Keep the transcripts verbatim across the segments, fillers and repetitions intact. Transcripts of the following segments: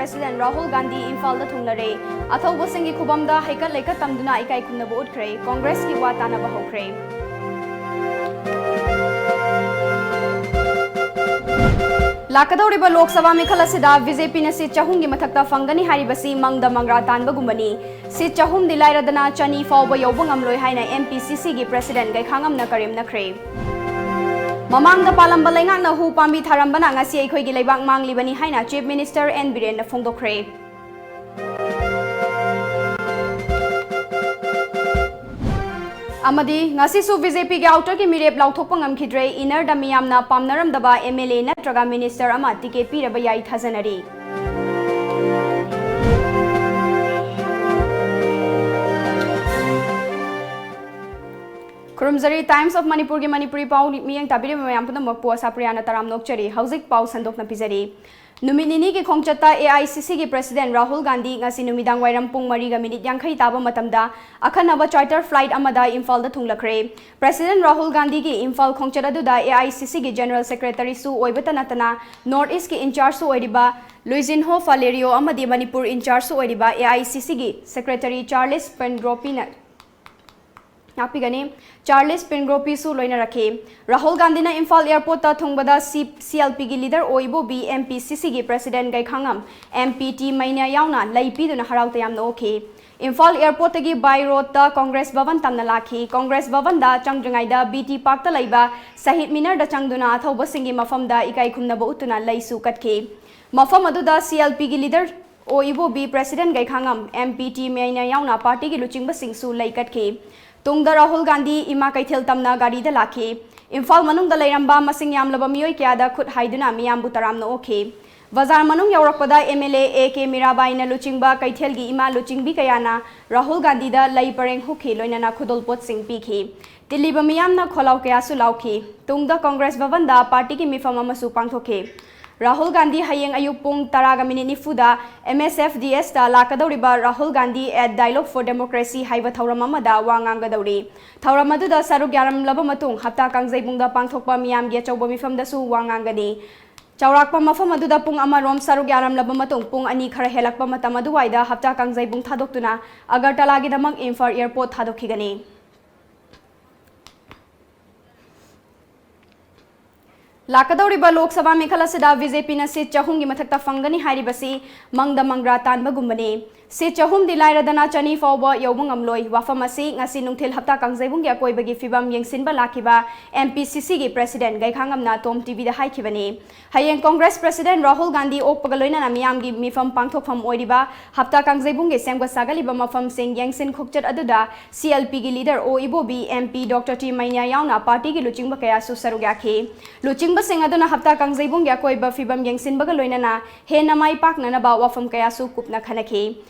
President Rahul Gandhi ꯏꯝꯐꯥꯜꯗ ꯊꯨꯡꯂꯔꯦ꯫ ꯑꯊꯧꯕꯁꯤꯡꯒꯤ ꯈꯨꯕꯝꯗ ꯍꯩꯀꯠ ꯂꯩꯀꯠ ꯇꯝꯗꯨꯅ ꯏꯀꯥꯏ ꯈꯨꯝꯅꯕ ꯎꯠꯈ꯭ꯔꯦ꯫ ꯀꯣꯡꯒ꯭ꯔꯦꯁꯀꯤ ꯋꯥ ꯇꯥꯅꯕ ꯍꯧꯈ꯭ꯔꯦ꯫ ꯂꯥꯛꯀꯗꯧꯔꯤꯕ ꯂꯣꯛ ꯁꯚꯥ ꯃꯤꯈꯜ ꯑꯁꯤꯗ ꯕꯤ ꯖꯦ ꯄꯤꯅ ꯁꯤꯠ ꯆꯍꯨꯝꯒꯤ ꯃꯊꯛꯇ ꯐꯪꯒꯅꯤ ꯍꯥꯏꯔꯤꯕꯁꯤ ꯃꯪꯗ ꯃꯪꯒ꯭ꯔꯥ ꯇꯥꯟꯕꯒꯨꯝꯕꯅꯤ꯫ ꯁꯤꯠ ꯆꯍꯨꯝꯗꯤ ꯂꯥꯏꯔꯗꯅ ꯆꯅꯤ ꯐꯥꯎꯕ ꯌꯧꯕ ꯉꯝꯂꯣꯏ ꯍꯥꯏꯅ ꯑꯦꯝ ꯄꯤ ꯁꯤ ꯁꯤꯒꯤ President ꯒꯩꯈꯥꯉꯝꯅ ꯀꯔꯦꯝꯅꯈ꯭ꯔꯦ꯫ ꯃꯃꯥꯡꯗ ꯄꯥꯜꯂꯝꯕ ꯂꯩꯉꯥꯛꯅ ꯍꯨ ꯄꯥꯝꯕꯤ ꯊꯥꯔꯝꯕꯅ ꯉꯁꯤ ꯑꯩꯈꯣꯏꯒꯤ ꯂꯩꯕꯥꯛ ꯃꯥꯡꯂꯤꯕꯅꯤ ꯍꯥꯏꯅ Chief Minister ꯑꯦꯟ ꯕꯤꯔꯦꯟꯅ ꯐꯣꯡꯗꯣꯛꯈ꯭ꯔꯦ꯫ ꯑꯃꯗꯤ ꯉꯁꯤꯁꯨ ꯕꯤ ꯖꯦ ꯄꯤꯒꯤ outerꯒꯤ ꯃꯤꯔꯦꯞ ꯂꯥꯎꯊꯣꯛꯄ ꯉꯝꯈꯤꯗ꯭ꯔꯦ꯫ Innerꯗ ꯃꯤꯌꯥꯝꯅ ꯄꯥꯝꯅꯔꯝꯗꯕ ꯑꯦꯝ ꯑꯦꯜ ꯑꯦ ꯅꯠꯇ꯭ꯔꯒ minister ꯑꯃ ticket ꯄꯤꯔꯕ ꯌꯥꯏ ꯊꯥꯖꯅꯔꯤ꯫ ꯈꯨꯔꯨꯝꯖꯔꯤ꯫ Times of Manipurꯒꯤ ꯃꯅꯤꯄꯨꯔꯤ ꯄꯥꯎ ꯃꯤꯠꯌꯦꯡ ꯇꯥꯕꯤꯔꯤꯕ ꯃꯌꯥꯝ ꯄꯨꯝꯅꯃꯛꯄꯨ ꯑꯁꯥꯄ꯭ꯔꯤꯌꯥꯅ ꯇꯔꯥꯝꯅ ꯑꯣꯛꯆꯔꯤ꯫ ꯍꯧꯖꯤꯛ ꯄꯥꯎ ꯁꯟꯗꯣꯛꯅ ꯄꯤꯖꯔꯤ꯫ ꯅꯨꯃꯤꯠ ꯅꯤꯅꯤꯒꯤ ꯈꯣꯡꯆꯠꯇ ꯑꯦ ꯑꯥꯏ ꯁꯤ ꯁꯤꯒꯤ President ꯔꯥꯍꯨꯜ ꯒꯥꯟꯙꯤ ꯉꯁꯤ ꯅꯨꯃꯤꯗꯥꯡ ꯋꯥꯏꯔꯝ ꯄꯨꯡ ꯃꯔꯤꯒ ꯃꯤꯅꯤꯠ ꯌꯥꯡꯈꯩ ꯇꯥꯕ ꯃꯇꯝꯗ ꯑꯈꯟꯅꯕ charter flight ꯑꯃꯗ ꯏꯝꯐꯥꯜꯗ ꯊꯨꯡꯂꯈ꯭ꯔꯦ꯫ President ꯔꯥꯍꯨꯜ ꯒꯥꯟꯙꯤꯒꯤ ꯏꯝꯐꯥꯜ ꯈꯣꯡꯆꯠ ꯑꯗꯨꯗ ꯑꯦ ꯑꯥꯏ ꯁꯤ ꯁꯤꯒꯤ General Secretaryꯁꯨ ꯑꯣꯏꯕꯇ ꯅꯠꯇꯅ North Eastꯀꯤ in-chargeꯁꯨ ꯑꯣꯏꯔꯤꯕ ꯂꯨꯏꯖꯤꯟꯍꯣ ꯐꯥꯂꯦꯔꯤꯑꯣ ꯑꯃꯗꯤ ꯃꯅꯤꯄꯨꯔ in-chargeꯁꯨ ꯑꯣꯏꯔꯤꯕ ꯑꯦ ꯑꯥꯏ ꯁꯤ ꯁꯤꯒꯤ Secretary ꯆꯥꯔꯂꯤꯁ ꯄꯦꯟꯒ꯭ꯔꯣꯄꯤꯅ ꯉꯥꯛꯄꯤꯒꯅꯤ꯫ ꯆꯥꯔꯂꯤꯁ ꯄꯦꯟꯒ꯭ꯔꯣꯄꯤꯁꯨ ꯂꯣꯏꯅꯔꯛꯈꯤ꯫ ꯔꯥꯍꯨꯜ ꯒꯥꯟꯙꯤꯅ ꯏꯝꯐꯥꯜ airportꯇ ꯊꯨꯡꯕꯗ ꯁꯤ, ꯁꯤ ꯑꯦꯜ ꯄꯤꯒꯤ leader ꯑꯣ ꯏꯕꯣꯕꯤ, ꯑꯦꯝ ꯄꯤ ꯁꯤ ꯁꯤꯒꯤ President ꯒꯩꯈꯥꯉꯝ, ꯑꯦꯝ ꯄꯤ ꯇꯤ ꯃꯩꯅ꯭ꯌꯥ ꯌꯥꯎꯅ ꯂꯩ ꯄꯤꯗꯨꯅ ꯍꯔꯥꯎ ꯇꯌꯥꯝꯅ ꯑꯣꯛꯈꯤ꯫ ꯏꯝꯐꯥꯜ airportꯇꯒꯤ by roadꯇ ꯀꯣꯡꯒ꯭ꯔꯦꯁ ꯚꯕꯟ ꯇꯝꯅ ꯂꯥꯛꯈꯤ꯫ ꯀꯣꯡꯒ꯭ꯔꯦꯁ ꯚꯕꯟꯗ ꯆꯪꯗ꯭ꯔꯤꯉꯩꯗ ꯕꯤ ꯇꯤ ꯄꯥꯔꯛꯇ ꯂꯩꯕ ꯁꯍꯤꯗ ꯃꯤꯅꯔꯗ ꯆꯪꯗꯨꯅ ꯑꯊꯧꯕꯁꯤꯡꯒꯤ ꯃꯐꯝꯗ ꯏꯀꯥꯏ ꯈꯨꯝꯅꯕ ꯎꯠꯇꯨꯅ ꯂꯩꯁꯨ ꯀꯠꯈꯤ꯫ ꯃꯐꯝ ꯑꯗꯨꯗ ꯁꯤ ꯑꯦꯜ ꯄꯤꯒꯤ leader ꯑꯣ ꯏꯕꯣꯕꯤ, President ꯒꯩꯈꯥꯉꯝ, ꯑꯦꯝ ꯄꯤ ꯇꯤ ꯃꯩꯅ꯭ꯌꯥ ꯌꯥꯎꯅ partyꯒꯤ ꯂꯨꯆꯤꯡꯕꯁꯤꯡꯁꯨ ꯂꯩ ꯀꯠꯈꯤ꯫ ꯇꯨꯡꯗ ꯔꯥꯍꯨꯜ ꯒꯥꯟꯙꯤ ꯏꯃꯥ ꯀꯩꯊꯦꯜ ꯇꯝꯅ ꯒꯥꯔꯤꯗ ꯂꯥꯛꯈꯤ꯫ ꯏꯝꯐꯥꯜ ꯃꯅꯨꯡꯗ ꯂꯩꯔꯝꯕ ꯃꯁꯤꯡ ꯌꯥꯝꯂꯕ ꯃꯤꯑꯣꯏ ꯀꯌꯥꯗ ꯈꯨꯠ ꯍꯥꯏꯗꯨꯅ ꯃꯤꯌꯥꯝꯕꯨ ꯇꯔꯥꯝꯅ ꯑꯣꯛꯈꯤ꯫ ꯕꯖꯥꯔ ꯃꯅꯨꯡ ꯌꯧꯔꯛꯄꯗ M L A A K ꯃꯤꯔꯥꯕꯥꯏꯅ ꯂꯨꯆꯤꯡꯕ ꯀꯩꯊꯦꯜꯒꯤ ꯏꯃꯥ ꯂꯨꯆꯤꯡꯕꯤ ꯀꯌꯥꯅ ꯔꯥꯍꯨꯜ ꯒꯥꯟꯙꯤꯗ ꯂꯩ ꯄꯔꯦꯡ ꯍꯨꯛꯈꯤ, ꯂꯣꯏꯅꯅ ꯈꯨꯗꯣꯜꯄꯣꯠꯁꯤꯡ ꯄꯤꯈꯤ꯫ ꯇꯤꯜꯂꯤꯕ ꯃꯤꯌꯥꯝꯅ ꯈꯣꯜꯂꯥꯎ ꯀꯌꯥꯁꯨ ꯂꯥꯎꯈꯤ꯫ ꯇꯨꯡꯗ ꯀꯣꯡꯒ꯭ꯔꯦꯁ ꯚꯕꯟꯗ partyꯒꯤ ꯃꯤꯐꯝ ꯑꯃꯁꯨ ꯄꯥꯡꯊꯣꯛꯈꯤ꯫ ꯔꯥꯍꯨꯜ ꯒꯥꯟꯙꯤ ꯍꯌꯦꯡ ꯑꯌꯨꯛ ꯄꯨꯡ ꯇꯔꯥꯒ ꯃꯤꯅꯤꯠ ꯅꯤꯐꯨꯗ ꯑꯦꯝ ꯑꯦꯁ ꯑꯦꯐ ꯗꯤ ꯑꯦꯁꯇ ꯂꯥꯛꯀꯗꯧꯔꯤꯕ Rahul Gandhi at Dialogue for Democracy ꯍꯥꯏꯕ ꯊꯧꯔꯝ ꯑꯃꯗ ꯋꯥ ꯉꯥꯡꯒꯗꯧꯔꯤ꯫ ꯊꯧꯔꯝ ꯑꯗꯨꯗ ꯁꯔꯨꯛ ꯌꯥꯔꯝꯂꯕ ꯃꯇꯨꯡ ꯍꯞꯇꯥ ꯀꯥꯡꯖꯩꯕꯨꯡꯗ ꯄꯥꯡꯊꯣꯛꯄ ꯃꯤꯌꯥꯝꯒꯤ ꯑꯆꯧꯕ ꯃꯤꯐꯝꯗꯁꯨ ꯋꯥ ꯉꯥꯡꯒꯅꯤ꯫ ꯆꯥꯎꯔꯥꯛꯄ ꯃꯐꯝ ꯑꯗꯨꯗ ꯄꯨꯡ ꯑꯃ ꯔꯣꯝ ꯁꯔꯨꯛ ꯌꯥꯔꯝꯂꯕ ꯃꯇꯨꯡ, ꯄꯨꯡ ꯑꯅꯤ ꯈꯔ ꯍꯦꯜꯂꯛꯄ ꯃꯇꯝ ꯑꯗꯨꯋꯥꯏꯗ ꯍꯞꯇꯥ ꯀꯥꯡꯖꯩꯕꯨꯡ ꯊꯥꯗꯣꯛꯇꯨꯅ ꯑꯒꯔꯇꯂꯥꯒꯤꯗꯃꯛ ꯏꯝꯐꯥꯜ ꯑꯦꯌꯔꯄꯣꯔꯠ ꯊꯥꯗꯣꯛꯈꯤꯒꯅꯤ꯫ ꯂꯥꯛꯀꯗꯧꯔꯤꯕ ꯂꯣꯛ ꯁꯚꯥ ꯃꯤꯈꯜ ꯑꯁꯤꯗ ꯕꯤ ꯖꯦ ꯄꯤꯅ ꯁꯤꯠ ꯆꯍꯨꯝꯒꯤ ꯃꯊꯛꯇ ꯐꯪꯒꯅꯤ ꯍꯥꯏꯔꯤꯕꯁꯤ ꯃꯪꯗ ꯃꯪꯒ꯭ꯔꯥ ꯇꯥꯟꯕꯒꯨꯝꯕꯅꯤ꯫ ꯁꯤꯠ ꯆꯍꯨꯝꯗꯤ ꯂꯥꯏꯔꯗꯅ ꯆꯅꯤ ꯐꯥꯎꯕ ꯌꯧꯕ ꯉꯝꯂꯣꯏ꯫ ꯋꯥꯐꯝ ꯑꯁꯤ ꯉꯁꯤ ꯅꯨꯡꯊꯤꯜ ꯍꯞꯇꯥ ꯀꯥꯡꯖꯩꯕꯨꯡꯒꯤ ꯑꯀꯣꯏꯕꯒꯤ ꯐꯤꯕꯝ ꯌꯦꯡꯁꯤꯟꯕ ꯂꯥꯛꯈꯤꯕ ꯑꯦꯝ ꯄꯤ ꯁꯤ ꯁꯤꯒꯤ ꯄ꯭ꯔꯦꯁꯤꯗꯦꯟꯠ ꯒꯩꯈꯥꯉꯝꯅ ꯇꯣꯝ ꯇꯤ ꯚꯤꯗ ꯍꯥꯏꯈꯤꯕꯅꯤ꯫ ꯍꯌꯦꯡ ꯀꯣꯡꯒ꯭ꯔꯦꯁ ꯄ꯭ꯔꯦꯁꯤꯗꯦꯟꯠ ꯔꯥꯍꯨꯜ ꯒꯥꯟꯙꯤ ꯑꯣꯛꯄꯒ ꯂꯣꯏꯅꯅ ꯃꯤꯌꯥꯝꯒꯤ ꯃꯤꯐꯝ ꯄꯥꯡꯊꯣꯛꯐꯝ ꯑꯣꯏꯔꯤꯕ ꯍꯞꯇꯥ ꯀꯥꯡꯖꯩꯕꯨꯡꯒꯤ ꯁꯦꯝꯒꯠ ꯁꯥꯒꯠꯂꯤꯕ ꯃꯐꯝꯁꯤꯡ ꯌꯦꯡꯁꯤꯟ ꯈꯣꯛꯆꯠ ꯑꯗꯨꯗ ꯁꯤ ꯑꯦꯜ ꯄꯤꯒꯤ ꯂꯤꯗꯔ ꯑꯣ ꯏꯕꯣꯕꯤ, ꯑꯦꯝ ꯄꯤ ꯗꯣꯛꯇꯔ ꯇꯤ ꯃꯩꯅ꯭ꯌꯥ ꯌꯥꯎꯅ ꯄꯥꯔꯇꯤꯒꯤ ꯂꯨꯆꯤꯡꯕ ꯀꯌꯥꯁꯨ ꯁꯔꯨꯛ ꯌꯥꯈꯤ꯫ ꯂꯨꯆꯤꯡꯕꯁꯤꯡ ꯑꯗꯨꯅ ꯍꯞꯇꯥ ꯀꯥꯡꯖꯩꯕꯨꯡꯒꯤ ꯑꯀꯣꯏꯕ ꯐꯤꯕꯝ ꯌꯦꯡꯁꯤꯟꯕꯒ ꯂꯣꯏꯅꯅ ꯍꯦꯟꯅ ꯃꯥꯏ ꯄꯥꯛꯅꯅꯕ ꯋꯥꯐꯝ ꯀꯌꯥꯁꯨ ꯀꯨꯞꯅ ꯈꯟꯅꯈꯤ꯫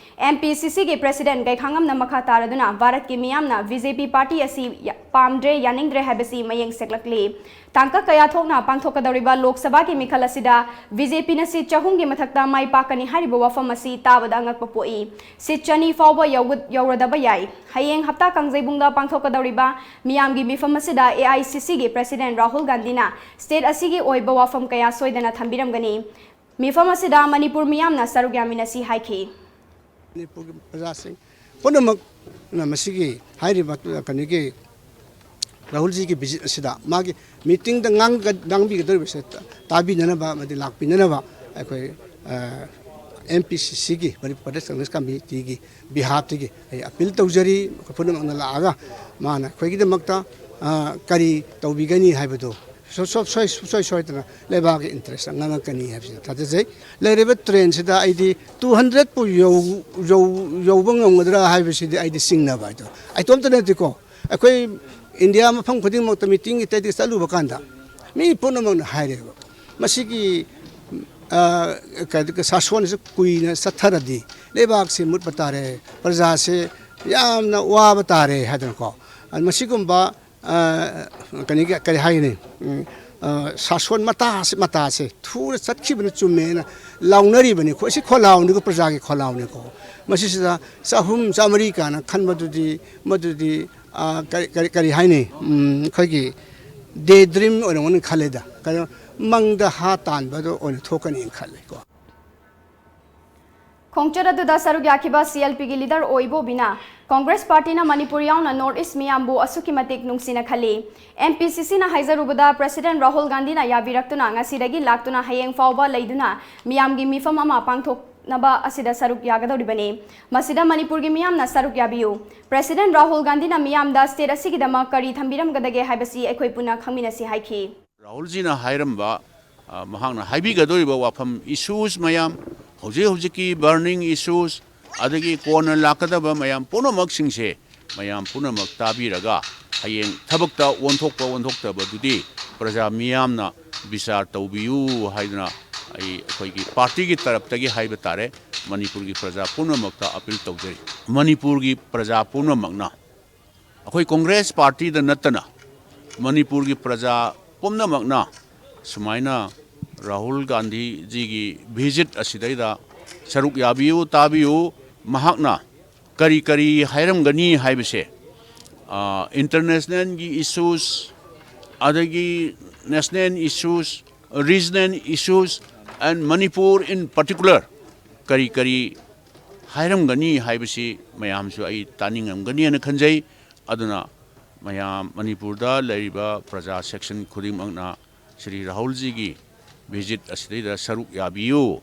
ꯑꯦꯝ ꯄꯤ ꯁꯤ ꯁꯤꯒꯤ ꯄ꯭ꯔꯦꯁꯤꯗꯦꯟꯠ ꯒꯩꯈꯥꯉꯝꯅ ꯃꯈꯥ ꯇꯥꯔꯗꯨꯅ ꯚꯥꯔꯠꯀꯤ ꯃꯤꯌꯥꯝꯅ ꯕꯤ ꯖꯦ ꯄꯤ ꯄꯥꯔꯇꯤ ꯑꯁꯤ ꯌꯥ-, ꯄꯥꯝꯗ꯭ꯔꯦ, ꯌꯥꯅꯤꯡꯗ꯭ꯔꯦ ꯍꯥꯏꯕꯁꯤ ꯃꯌꯦꯛ ꯁꯦꯡꯂꯛꯂꯤ꯫ ꯇꯥꯡꯀꯛ ꯀꯌꯥ ꯊꯣꯛꯅ ꯄꯥꯡꯊꯣꯛꯀꯗꯧꯔꯤꯕ ꯂꯣꯛ ꯁꯚꯥꯒꯤ ꯃꯤꯈꯜ ꯑꯁꯤꯗ ꯕꯤ ꯖꯦ ꯄꯤꯅ ꯁꯤꯠ ꯆꯍꯨꯝꯒꯤ ꯃꯊꯛꯇ ꯃꯥꯏ ꯄꯥꯛꯀꯅꯤ ꯍꯥꯏꯔꯤꯕ ꯋꯥꯐꯝ ꯑꯁꯤ ꯇꯥꯕꯗ ꯑꯉꯛꯄ ꯄꯣꯛꯏ꯫ ꯁꯤꯠ ꯆꯅꯤ ꯐꯥꯎꯕ ꯌꯧꯒ-, ꯌꯧꯔꯗꯕ ꯌꯥꯏ꯫ ꯍꯌꯦꯡ ꯍꯞꯇꯥ ꯀꯥꯡꯖꯩꯕꯨꯡꯗ ꯄꯥꯡꯊꯣꯛꯀꯗꯧꯔꯤꯕ ꯃꯤꯌꯥꯝꯒꯤ ꯃꯤꯐꯝ ꯑꯁꯤꯗ ꯑꯦ ꯑꯥꯏ ꯁꯤ ꯁꯤꯒꯤ ꯄ꯭ꯔꯦꯁꯤꯗꯦꯟꯠ ꯔꯥꯍꯨꯜ ꯒꯥꯟꯙꯤꯅ ꯁ꯭ꯇꯦꯠ ꯑꯁꯤꯒꯤ ꯑꯣꯏꯕ ꯋꯥꯐꯝ ꯀꯌꯥ ꯁꯣꯏꯗꯅ ꯊꯝꯕꯤꯔꯝꯒꯅꯤ꯫ ꯃꯤꯐꯝ ꯑꯁꯤꯗ ꯃꯅꯤꯄꯨꯔ ꯃꯤꯌꯥꯝꯅ ꯁꯔꯨꯛ ꯌꯥꯃꯤꯟꯅꯁꯤ ꯍꯥꯏꯈꯤ꯫ ꯃꯅꯤꯄꯨꯔꯒꯤ ꯄ꯭ꯔꯖꯥꯁꯤꯡ ꯄꯨꯝꯅꯃꯛꯅ ꯃꯁꯤꯒꯤ ꯍꯥꯏꯔꯤꯕ ꯀꯩꯅꯣꯒꯤ ꯔꯥꯍꯨꯜꯖꯤꯒꯤ ꯚꯤꯖꯤꯠ ꯑꯁꯤꯗ ꯃꯥꯒꯤ ꯃꯤꯇꯤꯡꯗ ꯉꯥꯡꯒ-, ꯉꯥꯡꯕꯤꯒꯗꯧꯔꯤꯕꯁꯦ ꯇ-, ꯇꯥꯕꯤꯅꯅꯕ ꯑꯃꯗꯤ ꯂꯥꯛꯄꯤꯅꯅꯕ ꯑꯩꯈꯣꯏ, ꯑ, ꯑꯦꯝ ꯄꯤ ꯁꯤ ꯁꯤꯒꯤ, ꯃꯅꯤꯄꯨꯔ ꯄ꯭ꯔꯗꯦꯁ ꯀꯪꯒ꯭ꯔꯦꯁ ꯀꯃꯤꯇꯤꯒꯤ ꯕꯤꯍꯥꯐꯇꯒꯤ ꯑꯩ ꯑꯄꯤꯜ ꯇꯧꯖꯔꯤ꯫ ꯑꯩꯈꯣꯏ ꯄꯨꯝꯅꯃꯛꯅ ꯂꯥꯛꯑꯒ ꯃꯥꯅ ꯑꯩꯈꯣꯏꯒꯤꯗꯃꯛꯇ, ꯑ, ꯀꯔꯤ ꯇꯧꯕꯤꯒꯅꯤ ꯍꯥꯏꯕꯗꯨ ꯁꯨ-, ꯁꯨ-, ꯁꯨꯡꯁꯣꯏ, ꯁꯨꯡꯁꯣꯏ ꯁꯣꯏꯗꯅ ꯂꯩꯕꯥꯛꯀꯤ ꯏꯟꯇꯔꯦꯁꯇ ꯉꯥꯡꯉꯛꯀꯅꯤ ꯍꯥꯏꯕꯁꯤ ꯊꯥꯖꯖꯩ꯫ ꯂꯩꯔꯤꯕ ꯇ꯭ꯔꯦꯟꯁꯤꯗ ꯑꯩꯗꯤ ꯇꯨ ꯍꯟꯗ꯭ꯔꯦꯠꯄꯨ ꯌꯧ-, ꯌꯧ-, ꯌꯧꯕ ꯉꯝꯒꯗ꯭ꯔꯥ ꯍꯥꯏꯕꯁꯤꯗꯤ ꯑꯩꯗꯤ ꯆꯤꯡꯅꯕ ꯍꯥꯏꯗꯣ꯫ ꯑꯩꯇꯣꯝꯇ ꯅꯠꯇꯦꯀꯣ, ꯑꯩꯈꯣꯏ ꯏꯟꯗꯤꯌꯥ ꯃꯐꯝ ꯈꯨꯗꯤꯡꯃꯛꯇ ꯃꯤꯇꯤꯡꯒꯤ ꯇꯩꯗꯤ ꯆꯠꯂꯨꯕ ꯀꯥꯟꯗ ꯃꯤ ꯄꯨꯝꯅꯃꯛꯅ ꯍꯥꯏꯔꯦꯕ, ꯃꯁꯤꯒꯤ, ꯑ, ꯀ-, ꯁꯥꯁꯣꯟ ꯑꯁꯤ ꯀꯨꯏꯅ ꯆꯠꯊꯔꯗꯤ ꯂꯩꯕꯥꯛꯁꯤ ꯃꯨꯠꯄ ꯇꯥꯔꯦ, ꯄ꯭ꯔꯖꯥꯁꯦ ꯌꯥꯝꯅ ꯋꯥꯕ ꯇꯥꯔꯦ ꯍꯥꯏꯗꯅꯀꯣ꯫ ꯑ, ꯃꯁꯤꯒꯨꯝꯕ, ꯑ, ꯀꯔꯤꯒꯤ-, ꯀꯔꯤ ꯍꯥꯏꯒꯅꯤ? ꯎꯝ, ꯑ, ꯁꯥꯁꯣꯟ ꯃꯇꯥꯁꯤ, ꯃꯇꯥꯁꯦ ꯊꯨꯅ ꯆꯠꯈꯤꯕꯅ ꯆꯨꯝꯃꯦꯅ ꯂꯥꯎꯅꯔꯤꯕꯅꯤꯀꯣ꯫ ꯑꯁꯤ ꯈꯣꯜꯂꯥꯎꯅꯤꯀꯣ, ꯄ꯭ꯔꯖꯥꯒꯤ ꯈꯣꯜꯂꯥꯎꯅꯤꯀꯣ꯫ ꯃꯁꯤꯁꯤꯗ ꯆꯍꯨꯝ, ꯆꯥꯃꯔꯤ ꯀꯥꯏꯅ ꯈꯟꯕꯗꯨꯗꯤ, ꯃꯗꯨꯗꯤ, ꯑ, ꯀꯔꯤ, ꯀꯔꯤ, ꯀꯔꯤ ꯍꯥꯏꯅꯤ? ꯎꯝ, ꯑꯩꯈꯣꯏꯒꯤ ꯗꯦ ꯗ꯭ꯔꯤꯝ ꯑꯣꯏꯔꯝꯒꯅꯤ ꯈꯜꯂꯦꯗ꯫ ꯑꯗꯣ ꯃꯪꯗ ꯍꯥ ꯇꯥꯟꯕꯗꯣ ꯑꯣꯏꯅ ꯊꯣꯛꯀꯅꯤꯅ ꯈꯜꯂꯦꯀꯣ꯫ ꯈꯣꯡꯆꯠ ꯑꯗꯨꯗ ꯁꯔꯨꯛ ꯌꯥꯈꯤꯕ ꯁꯤ ꯑꯦꯜ ꯄꯤꯒꯤ ꯂꯤꯗꯔ ꯑꯣ ꯏꯕꯣꯕꯤꯅ ꯀꯣꯡꯒ꯭ꯔꯦꯁ ꯄꯥꯔꯇꯤꯅ ꯃꯅꯤꯄꯨꯔ ꯌꯥꯎꯅ ꯅꯣꯔꯠ ꯏꯁ ꯃꯤꯌꯥꯝꯕꯨ ꯑꯁꯨꯛꯀꯤ ꯃꯇꯤꯛ ꯅꯨꯡꯁꯤꯅ ꯈꯜꯂꯤ꯫ ꯑꯦꯝ ꯄꯤ ꯁꯤ ꯁꯤꯅ ꯍꯥꯏꯖꯔꯨꯕꯗ ꯄ꯭ꯔꯦꯁꯤꯗꯦꯟꯠ ꯔꯥꯍꯨꯜ ꯒꯥꯟꯙꯤꯅ ꯌꯥꯕꯤꯔꯛꯇꯨꯅ ꯉꯁꯤꯗꯒꯤ ꯂꯥꯛꯇꯨꯅ ꯍꯌꯦꯡ ꯐꯥꯎꯕ ꯂꯩꯗꯨꯅ ꯃꯤꯌꯥꯝꯒꯤ ꯃꯤꯐꯝ ꯑꯃ ꯄꯥꯡꯊꯣꯛꯅꯕ ꯑꯁꯤꯗ ꯁꯔꯨꯛ ꯌꯥꯒꯗꯧꯔꯤꯕꯅꯤ꯫ ꯃꯁꯤꯗ ꯃꯅꯤꯄꯨꯔꯒꯤ ꯃꯤꯌꯥꯝꯅ ꯁꯔꯨꯛ ꯌꯥꯕꯤꯌꯨ꯫ ꯄ꯭ꯔꯦꯁꯤꯗꯦꯟꯠ ꯔꯥꯍꯨꯜ ꯒꯥꯟꯙꯤꯅ ꯃꯤꯌꯥꯝꯗ ꯁ꯭ꯇꯦꯠ ꯑꯁꯤꯒꯤꯗꯃꯛ ꯀꯔꯤ ꯊꯝꯕꯤꯔꯝꯒꯗꯒꯦ ꯍꯥꯏꯕꯁꯤ ꯑꯩꯈꯣꯏ ꯄꯨꯟꯅ ꯈꯪꯃꯤꯟꯅꯁꯤ ꯍꯥꯏꯈꯤ꯫ ꯔꯥꯍꯨꯜꯖꯤꯅ ꯍꯥꯏꯔꯝꯕ, ꯑ, ꯃꯍꯥꯛꯅ ꯍꯥꯏꯕꯤꯒꯗꯧꯔꯤꯕ ꯋꯥꯐꯝ, ꯏꯁꯨꯁ ꯃꯌꯥꯝ, ꯍꯧꯖꯤꯛ ꯍꯧꯖꯤꯛꯀꯤ ꯕꯔꯅꯤꯡ ꯏꯁꯨꯁ, ꯑꯗꯒꯤ ꯀꯣꯟꯅ ꯂꯥꯛꯀꯗꯕ ꯃꯌꯥꯝ ꯄꯨꯝꯅꯃꯛꯁꯤꯡꯁꯦ ꯃꯌꯥꯝ ꯄꯨꯝꯅꯃꯛ ꯇꯥꯕꯤꯔꯒ ꯍꯌꯦꯡ ꯊꯕꯛꯇ ꯑꯣꯟꯊꯣꯛꯄ ꯑꯣꯟꯊꯣꯛꯇꯕꯗꯨꯗꯤ ꯄ꯭ꯔꯖꯥ ꯃꯤꯌꯥꯝꯅ ꯕꯤꯆꯥꯔ ꯇꯧꯕꯤꯌꯨ ꯍꯥꯏꯗꯨꯅ ꯑꯩ ꯑꯩꯈꯣꯏꯒꯤ ꯄꯥꯔꯇꯤꯒꯤ ꯇꯔꯞꯇꯒꯤ ꯍꯥꯏꯕ ꯇꯥꯔꯦ, ꯃꯅꯤꯄꯨꯔꯒꯤ ꯄ꯭ꯔꯖꯥ ꯄꯨꯝꯅꯃꯛꯇ ꯑꯄꯤꯜ ꯇꯧꯖꯔꯤ꯫ ꯃꯅꯤꯄꯨꯔꯒꯤ ꯄ꯭ꯔꯖꯥ ꯄꯨꯝꯅꯃꯛꯅ, ꯑꯩꯈꯣꯏ ꯀꯣꯡꯒ꯭ꯔꯦꯁ ꯄꯥꯔꯇꯤꯗ ꯅꯠꯇꯅ ꯃꯅꯤꯄꯨꯔꯒꯤ ꯄ꯭ꯔꯖꯥ ꯄꯨꯝꯅꯃꯛꯅ ꯁꯨꯃꯥꯏꯅ ꯔꯥꯍꯨꯜ ꯒꯥꯟꯙꯤꯖꯤꯒꯤ ꯚꯤꯖꯤꯠ ꯑꯁꯤꯗꯩꯗ ꯁꯔꯨꯛ ꯌꯥꯕꯤꯌꯨ, ꯇꯥꯕꯤꯌꯨ, ꯃꯍꯥꯛꯅ ꯀꯔꯤ ꯀꯔꯤ ꯍꯥꯏꯔꯝꯒꯅꯤ ꯍꯥꯏꯕꯁꯦ, ꯑ, ꯏꯟꯇꯔꯅꯦꯁꯅꯦꯜꯒꯤ ꯏꯁꯨꯁ, ꯑꯗꯒꯤ national issues, regional issues, and Manipur in particular ꯀꯔꯤ ꯀꯔꯤ ꯍꯥꯏꯔꯝꯒꯅꯤ ꯍꯥꯏꯕꯁꯤ ꯃꯌꯥꯝꯁꯨ ꯑꯩ ꯇꯥꯅꯤꯡꯉꯝꯒꯅꯤ ꯍꯥꯏꯅ ꯈꯟꯖꯩ꯫ ꯑꯗꯨꯅ ꯃꯌꯥꯝ ꯃꯅꯤꯄꯨꯔꯗ ꯂꯩꯔꯤꯕ ꯄ꯭ꯔꯖꯥ ꯁꯦꯛꯁꯟ ꯈꯨꯗꯤꯡꯃꯛꯅ ꯁ꯭ꯔꯤ ꯔꯥꯍꯨꯜꯖꯤꯒꯤ ꯚꯤꯖꯤꯠ ꯑꯁꯤꯗꯩꯗ ꯁꯔꯨꯛ ꯌꯥꯕꯤꯌꯨ꯫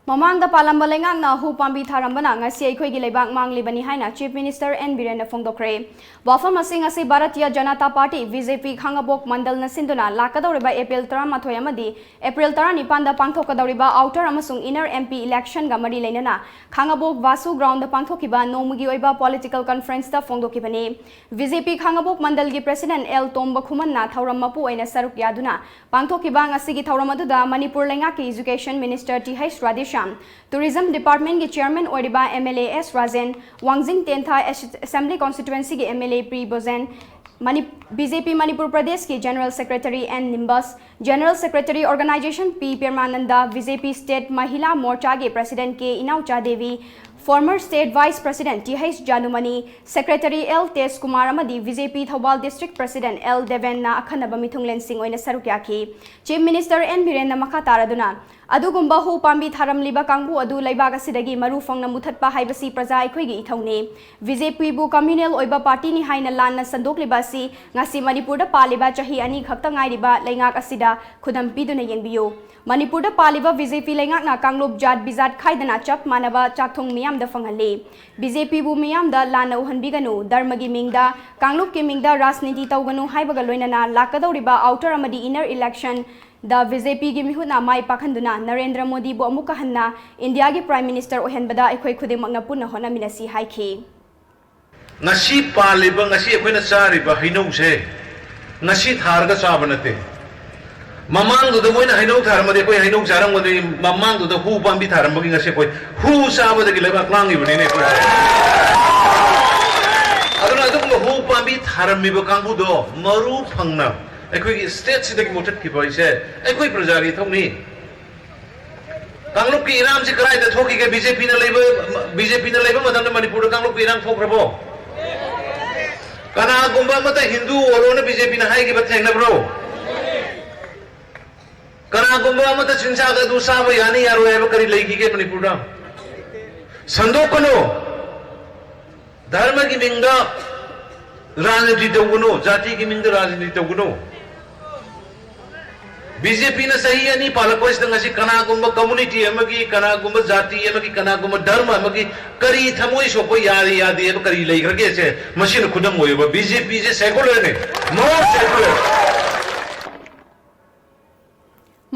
ꯃꯃꯥꯡꯗ ꯄꯥꯜꯂꯝꯕ ꯂꯩꯉꯥꯛꯅ ꯍꯨ ꯄꯥꯝꯕꯤ ꯊꯥꯔꯝꯕꯅ ꯉꯁꯤ ꯑꯩꯈꯣꯏꯒꯤ ꯂꯩꯕꯥꯛ ꯃꯥꯡꯂꯤꯕꯅꯤ ꯍꯥꯏꯅ Chief Minister ꯑꯦꯟ ꯕꯤꯔꯦꯟꯅ ꯐꯣꯡꯗꯣꯛꯈ꯭ꯔꯦ꯫ ꯋꯥꯐꯝ ꯑꯁꯤ ꯉꯁꯤ Bharatiya Janata party, B J ꯄꯤ, ꯈꯥꯡꯉꯕꯣꯛ ꯃꯟꯗꯜꯅ ꯁꯤꯟꯗꯨꯅ ꯂꯥꯛꯀꯗꯧꯔꯤꯕ ꯑꯦꯄ꯭ꯔꯤꯜ ꯇꯔꯥꯃꯥꯊꯣꯏ ꯑꯃꯗꯤ ꯑꯦꯄ꯭ꯔꯤꯜ ꯇꯔꯥꯅꯤꯄꯥꯟꯗ ꯄꯥꯡꯊꯣꯛꯀꯗꯧꯔꯤꯕ ꯑꯥꯎꯇꯔ ꯑꯃꯁꯨꯡ ꯏꯅꯔ ꯑꯦꯝ ꯄꯤ ꯏꯂꯦꯛꯁꯟꯒ ꯃꯔꯤ ꯂꯩꯅꯅ ꯈꯥꯡꯉꯕꯣꯛ ꯚꯥꯁꯨ ꯒ꯭ꯔꯥꯎꯟꯗ ꯄꯥꯡꯊꯣꯛꯈꯤꯕ ꯅꯣꯡꯃꯒꯤ ꯑꯣꯏꯕ ꯄꯣꯂꯤꯇꯤꯀꯦꯜ ꯀꯟꯐꯔꯦꯟꯁꯇ ꯐꯣꯡꯗꯣꯛꯈꯤꯕꯅꯤ꯫ ꯕꯤ ꯖꯦ ꯄꯤ ꯈꯥꯡꯉꯕꯣꯛ ꯃꯟꯗꯜꯒꯤ ꯄ꯭ꯔꯦꯁꯤꯗꯦꯟꯠ ꯑꯦꯜ ꯇꯣꯝꯕ ꯈꯨꯃꯟꯅ ꯊꯧꯔꯝ ꯃꯄꯨ ꯑꯣꯏꯅ ꯁꯔꯨꯛ ꯌꯥꯗꯨꯅ ꯄꯥꯡꯊꯣꯛꯈꯤꯕ ꯉꯁꯤꯒꯤ ꯊꯧꯔꯝ ꯑꯗꯨꯗ ꯃꯅꯤꯄꯨꯔ ꯂꯩꯉꯥꯛꯀꯤ education minister T H Radheshyam, tourism ꯗꯤꯄꯥꯔꯠꯃꯦꯟꯠꯀꯤ ꯆꯤꯌꯔꯃꯦꯟ ꯑꯣꯏꯔꯤꯕ M L A S Rajen, Wangjing Tentha ꯑꯦꯁ-, ꯑꯦꯁꯦꯝꯕ꯭ꯂꯤ ꯀꯣꯟꯁꯇꯤꯇ꯭ꯋꯦꯟꯁꯤꯒꯤ ꯑꯦꯝ ꯑꯦꯜ ꯑꯦ ꯄ꯭ꯔꯤ ꯕꯣꯖꯦꯟ, ꯃꯅꯤ-, ꯕꯤ ꯖꯦ ꯄꯤ ꯃꯅꯤꯄꯨꯔ ꯄ꯭ꯔꯗꯦꯁꯀꯤ general secretary N Nimbus, general secretary organisation P Premananda, B J P state Mahila ꯃꯣꯔꯆꯥꯒꯤ president K Inaocha Devi, Former State Vice President T H Jadumani, Secretary L Tej Kumar ꯑꯃꯗꯤ B J P Thoubal District President L ꯗꯦꯕꯦꯟꯅ ꯑꯈꯟꯅꯕ ꯃꯤꯊꯨꯡꯂꯦꯟꯁꯤꯡ ꯑꯣꯏꯅ ꯁꯔꯨꯛ ꯌꯥꯈꯤ꯫ Chief Minister N ꯕꯤꯔꯦꯟꯅ ꯃꯈꯥ ꯇꯥꯔꯗꯨꯅ, "ꯑꯗꯨꯒꯨꯝꯕ ꯍꯨ ꯄꯥꯝꯕꯤ ꯊꯥꯔꯝꯂꯤꯕ ꯀꯥꯡꯕꯨ ꯑꯗꯨ ꯂꯩꯕꯥꯛ ꯑꯁꯤꯗꯒꯤ ꯃꯔꯨ ꯐꯪꯅ ꯃꯨꯊꯠꯄ ꯍꯥꯏꯕꯁꯤ ꯄ꯭ꯔꯖꯥ ꯑꯩꯈꯣꯏꯒꯤ ꯏꯊꯧꯅꯤ꯫ B J Pꯕꯨ communal ꯑꯣꯏꯕ partyꯅꯤ ꯍꯥꯏꯅ ꯂꯥꯟꯅ ꯁꯟꯗꯣꯛꯂꯤꯕ ꯑꯁꯤ ꯉꯁꯤ ꯃꯅꯤꯄꯨꯔꯗ ꯄꯥꯜꯂꯤꯕ ꯆꯍꯤ ꯑꯅꯤ ꯈꯛꯇ ꯉꯥꯏꯔꯤꯕ ꯂꯩꯉꯥꯛ ꯑꯁꯤꯗ ꯈꯨꯗꯝ ꯄꯤꯗꯨꯅ ꯌꯦꯡꯕꯤꯌꯨ꯫ ꯃꯅꯤꯄꯨꯔꯗ ꯄꯥꯜꯂꯤꯕ B J P ꯂꯩꯉꯥꯛꯅ ꯀꯥꯡꯂꯨꯞ ꯖꯥꯠ ꯕꯤꯖꯥꯠ ꯈꯥꯏꯗꯅ ꯆꯞ ꯃꯥꯟꯅꯕ ꯆꯥꯛꯊꯨꯡ ꯃꯤꯌꯥꯝꯗ ꯐꯪꯍꯜꯂꯤ꯫ B J Pꯕꯨ ꯃꯤꯌꯥꯝꯗ ꯂꯥꯟꯅ ꯎꯍꯟꯕꯤꯒꯅꯨ, ꯙꯔꯃꯒꯤ ꯃꯤꯡꯗ, ꯀꯥꯡꯂꯨꯞꯀꯤ ꯃꯤꯡꯗ ꯔꯥꯖꯅꯤꯇꯤ ꯇꯧꯒꯅꯨ ꯍꯥꯏꯕꯒ ꯂꯣꯏꯅꯅ ꯂꯥꯛꯀꯗꯧꯔꯤꯕ outer ꯑꯃꯗꯤ inner election ꯗ B J Pꯒꯤ ꯃꯤꯍꯨꯠꯅ ꯃꯥꯏ ꯄꯥꯛꯍꯟꯗꯨꯅ ꯅꯔꯦꯟꯗ꯭ꯔ ꯃꯣꯗꯤꯕꯨ ꯑꯃꯨꯛꯀ ꯍꯟꯅ ꯏꯟꯗꯤꯌꯥꯒꯤ Prime Minister ꯑꯣꯏꯍꯟꯕꯗ ꯑꯩꯈꯣꯏ ꯈꯨꯗꯤꯡꯃꯛꯅ ꯄꯨꯟꯅ ꯍꯣꯠꯅꯃꯤꯟꯅꯁꯤ" ꯍꯥꯏꯈꯤ꯫ ꯉꯁꯤ ꯄꯥꯜꯂꯤꯕ, ꯉꯁꯤ ꯑꯩꯈꯣꯏꯅ ꯆꯥꯔꯤꯕ ꯍꯩꯅꯧꯁꯦ ꯉꯁꯤ ꯊꯥꯔꯒ ꯆꯥꯕ ꯅꯠꯇꯦ꯫ ꯃꯃꯥꯡꯗꯨꯗ ꯃꯣꯏꯅ ꯍꯩꯅꯧ ꯊꯥꯔꯝꯃꯗꯤ ꯑꯩꯈꯣꯏ ꯍꯩꯅꯧ ꯆꯥꯔꯝꯒꯗꯣꯏꯅꯤ, ꯃꯃꯥꯡꯗꯨꯗ ꯍꯨ ꯄꯥꯝꯕꯤ ꯊꯥꯔꯝꯕꯒꯤ ꯉꯁꯤ ꯑꯩꯈꯣꯏ ꯍꯨ ꯆꯥꯕꯗꯒꯤ ꯂꯩꯕꯥꯛ ꯃꯥꯡꯉꯤꯕꯅꯤꯅꯦ ꯑꯩꯈꯣꯏ꯫ ꯑꯗꯨꯅ ꯑꯗꯨꯒꯨꯝꯕ ꯍꯨ ꯄꯥꯝꯕꯤ ꯊꯥꯔꯝꯃꯤꯕ ꯀꯥꯡꯕꯨꯗꯣ ꯃꯔꯨ ꯐꯪꯅ ꯑꯩꯈꯣꯏꯒꯤ stateꯁꯤꯗꯒꯤ ꯃꯨꯊꯠꯈꯤꯕ ꯍꯥꯏꯁꯦ ꯑꯩꯈꯣꯏ ꯄ꯭ꯔꯖꯥꯒꯤ ꯏꯊꯧꯅꯤ꯫ ꯀꯥꯡꯂꯨꯞꯀꯤ ꯏꯔꯥꯡꯁꯤ ꯀꯗꯥꯏꯗ ꯊꯣꯛꯈꯤꯒꯦ? B J Pꯅ ꯂꯩꯕ, B J Pꯅ ꯂꯩꯕ ꯃꯇꯝꯗ ꯃꯅꯤꯄꯨꯔꯗ ꯀꯥꯡꯂꯨꯞꯀꯤ ꯏꯔꯥꯡ ꯊꯣꯛꯈ꯭ꯔꯕꯣ? ꯀꯅꯥꯒꯨꯝꯕ ꯑꯃꯠꯇ ꯍꯤꯟꯗꯨ ꯑꯣꯏꯔꯣꯅ B J Pꯅ ꯍꯥꯏꯈꯤꯕ ꯊꯦꯡꯅꯕ꯭ꯔꯣ? ꯀꯅꯥꯒꯨꯝꯕ ꯑꯃꯠꯇ ꯆꯤꯟꯖꯥꯛ ꯑꯗꯨ ꯆꯥꯕ ꯌꯥꯅꯤ ꯌꯥꯔꯣꯏ ꯍꯥꯏꯕ ꯀꯔꯤ ꯂꯩꯈꯤꯒꯦ ꯃꯅꯤꯄꯨꯔꯗ? ꯁꯟꯗꯣꯛꯀꯅꯨ꯫ ꯙꯔꯃꯒꯤ ꯃꯤꯡꯗ ꯔꯥꯖꯅꯤꯇꯤ ꯇꯧꯒꯅꯨ, ꯖꯥꯇꯤꯒꯤ ꯃꯤꯡꯗ ꯔꯥꯖꯅꯤꯇꯤ ꯇꯧꯒꯅꯨ꯫ B J Pꯅ ꯆꯍꯤ ꯑꯅꯤ ꯄꯥꯜꯂꯛꯄꯁꯤꯗ ꯉꯁꯤ ꯀꯅꯥꯒꯨꯝꯕ community ꯑꯃꯒꯤ, ꯀꯅꯥꯒꯨꯝꯕ ꯖꯥꯇꯤ ꯑꯃꯒꯤ, ꯀꯅꯥꯒꯨꯝꯕ ꯙꯔꯃ ꯑꯃꯒꯤ ꯀꯔꯤ ꯊꯃꯣꯏ ꯁꯣꯛꯄ ꯌꯥꯔꯦ ꯌꯥꯗꯦ ꯍꯥꯏꯕ ꯀꯔꯤ ꯂꯩꯈ꯭ꯔꯒꯦꯁꯦ ꯃꯁꯤꯅ ꯈꯨꯗꯝ ꯑꯣꯏꯌꯦꯕ꯫ B J Pꯁꯦ secularꯅꯦ, more secular꯫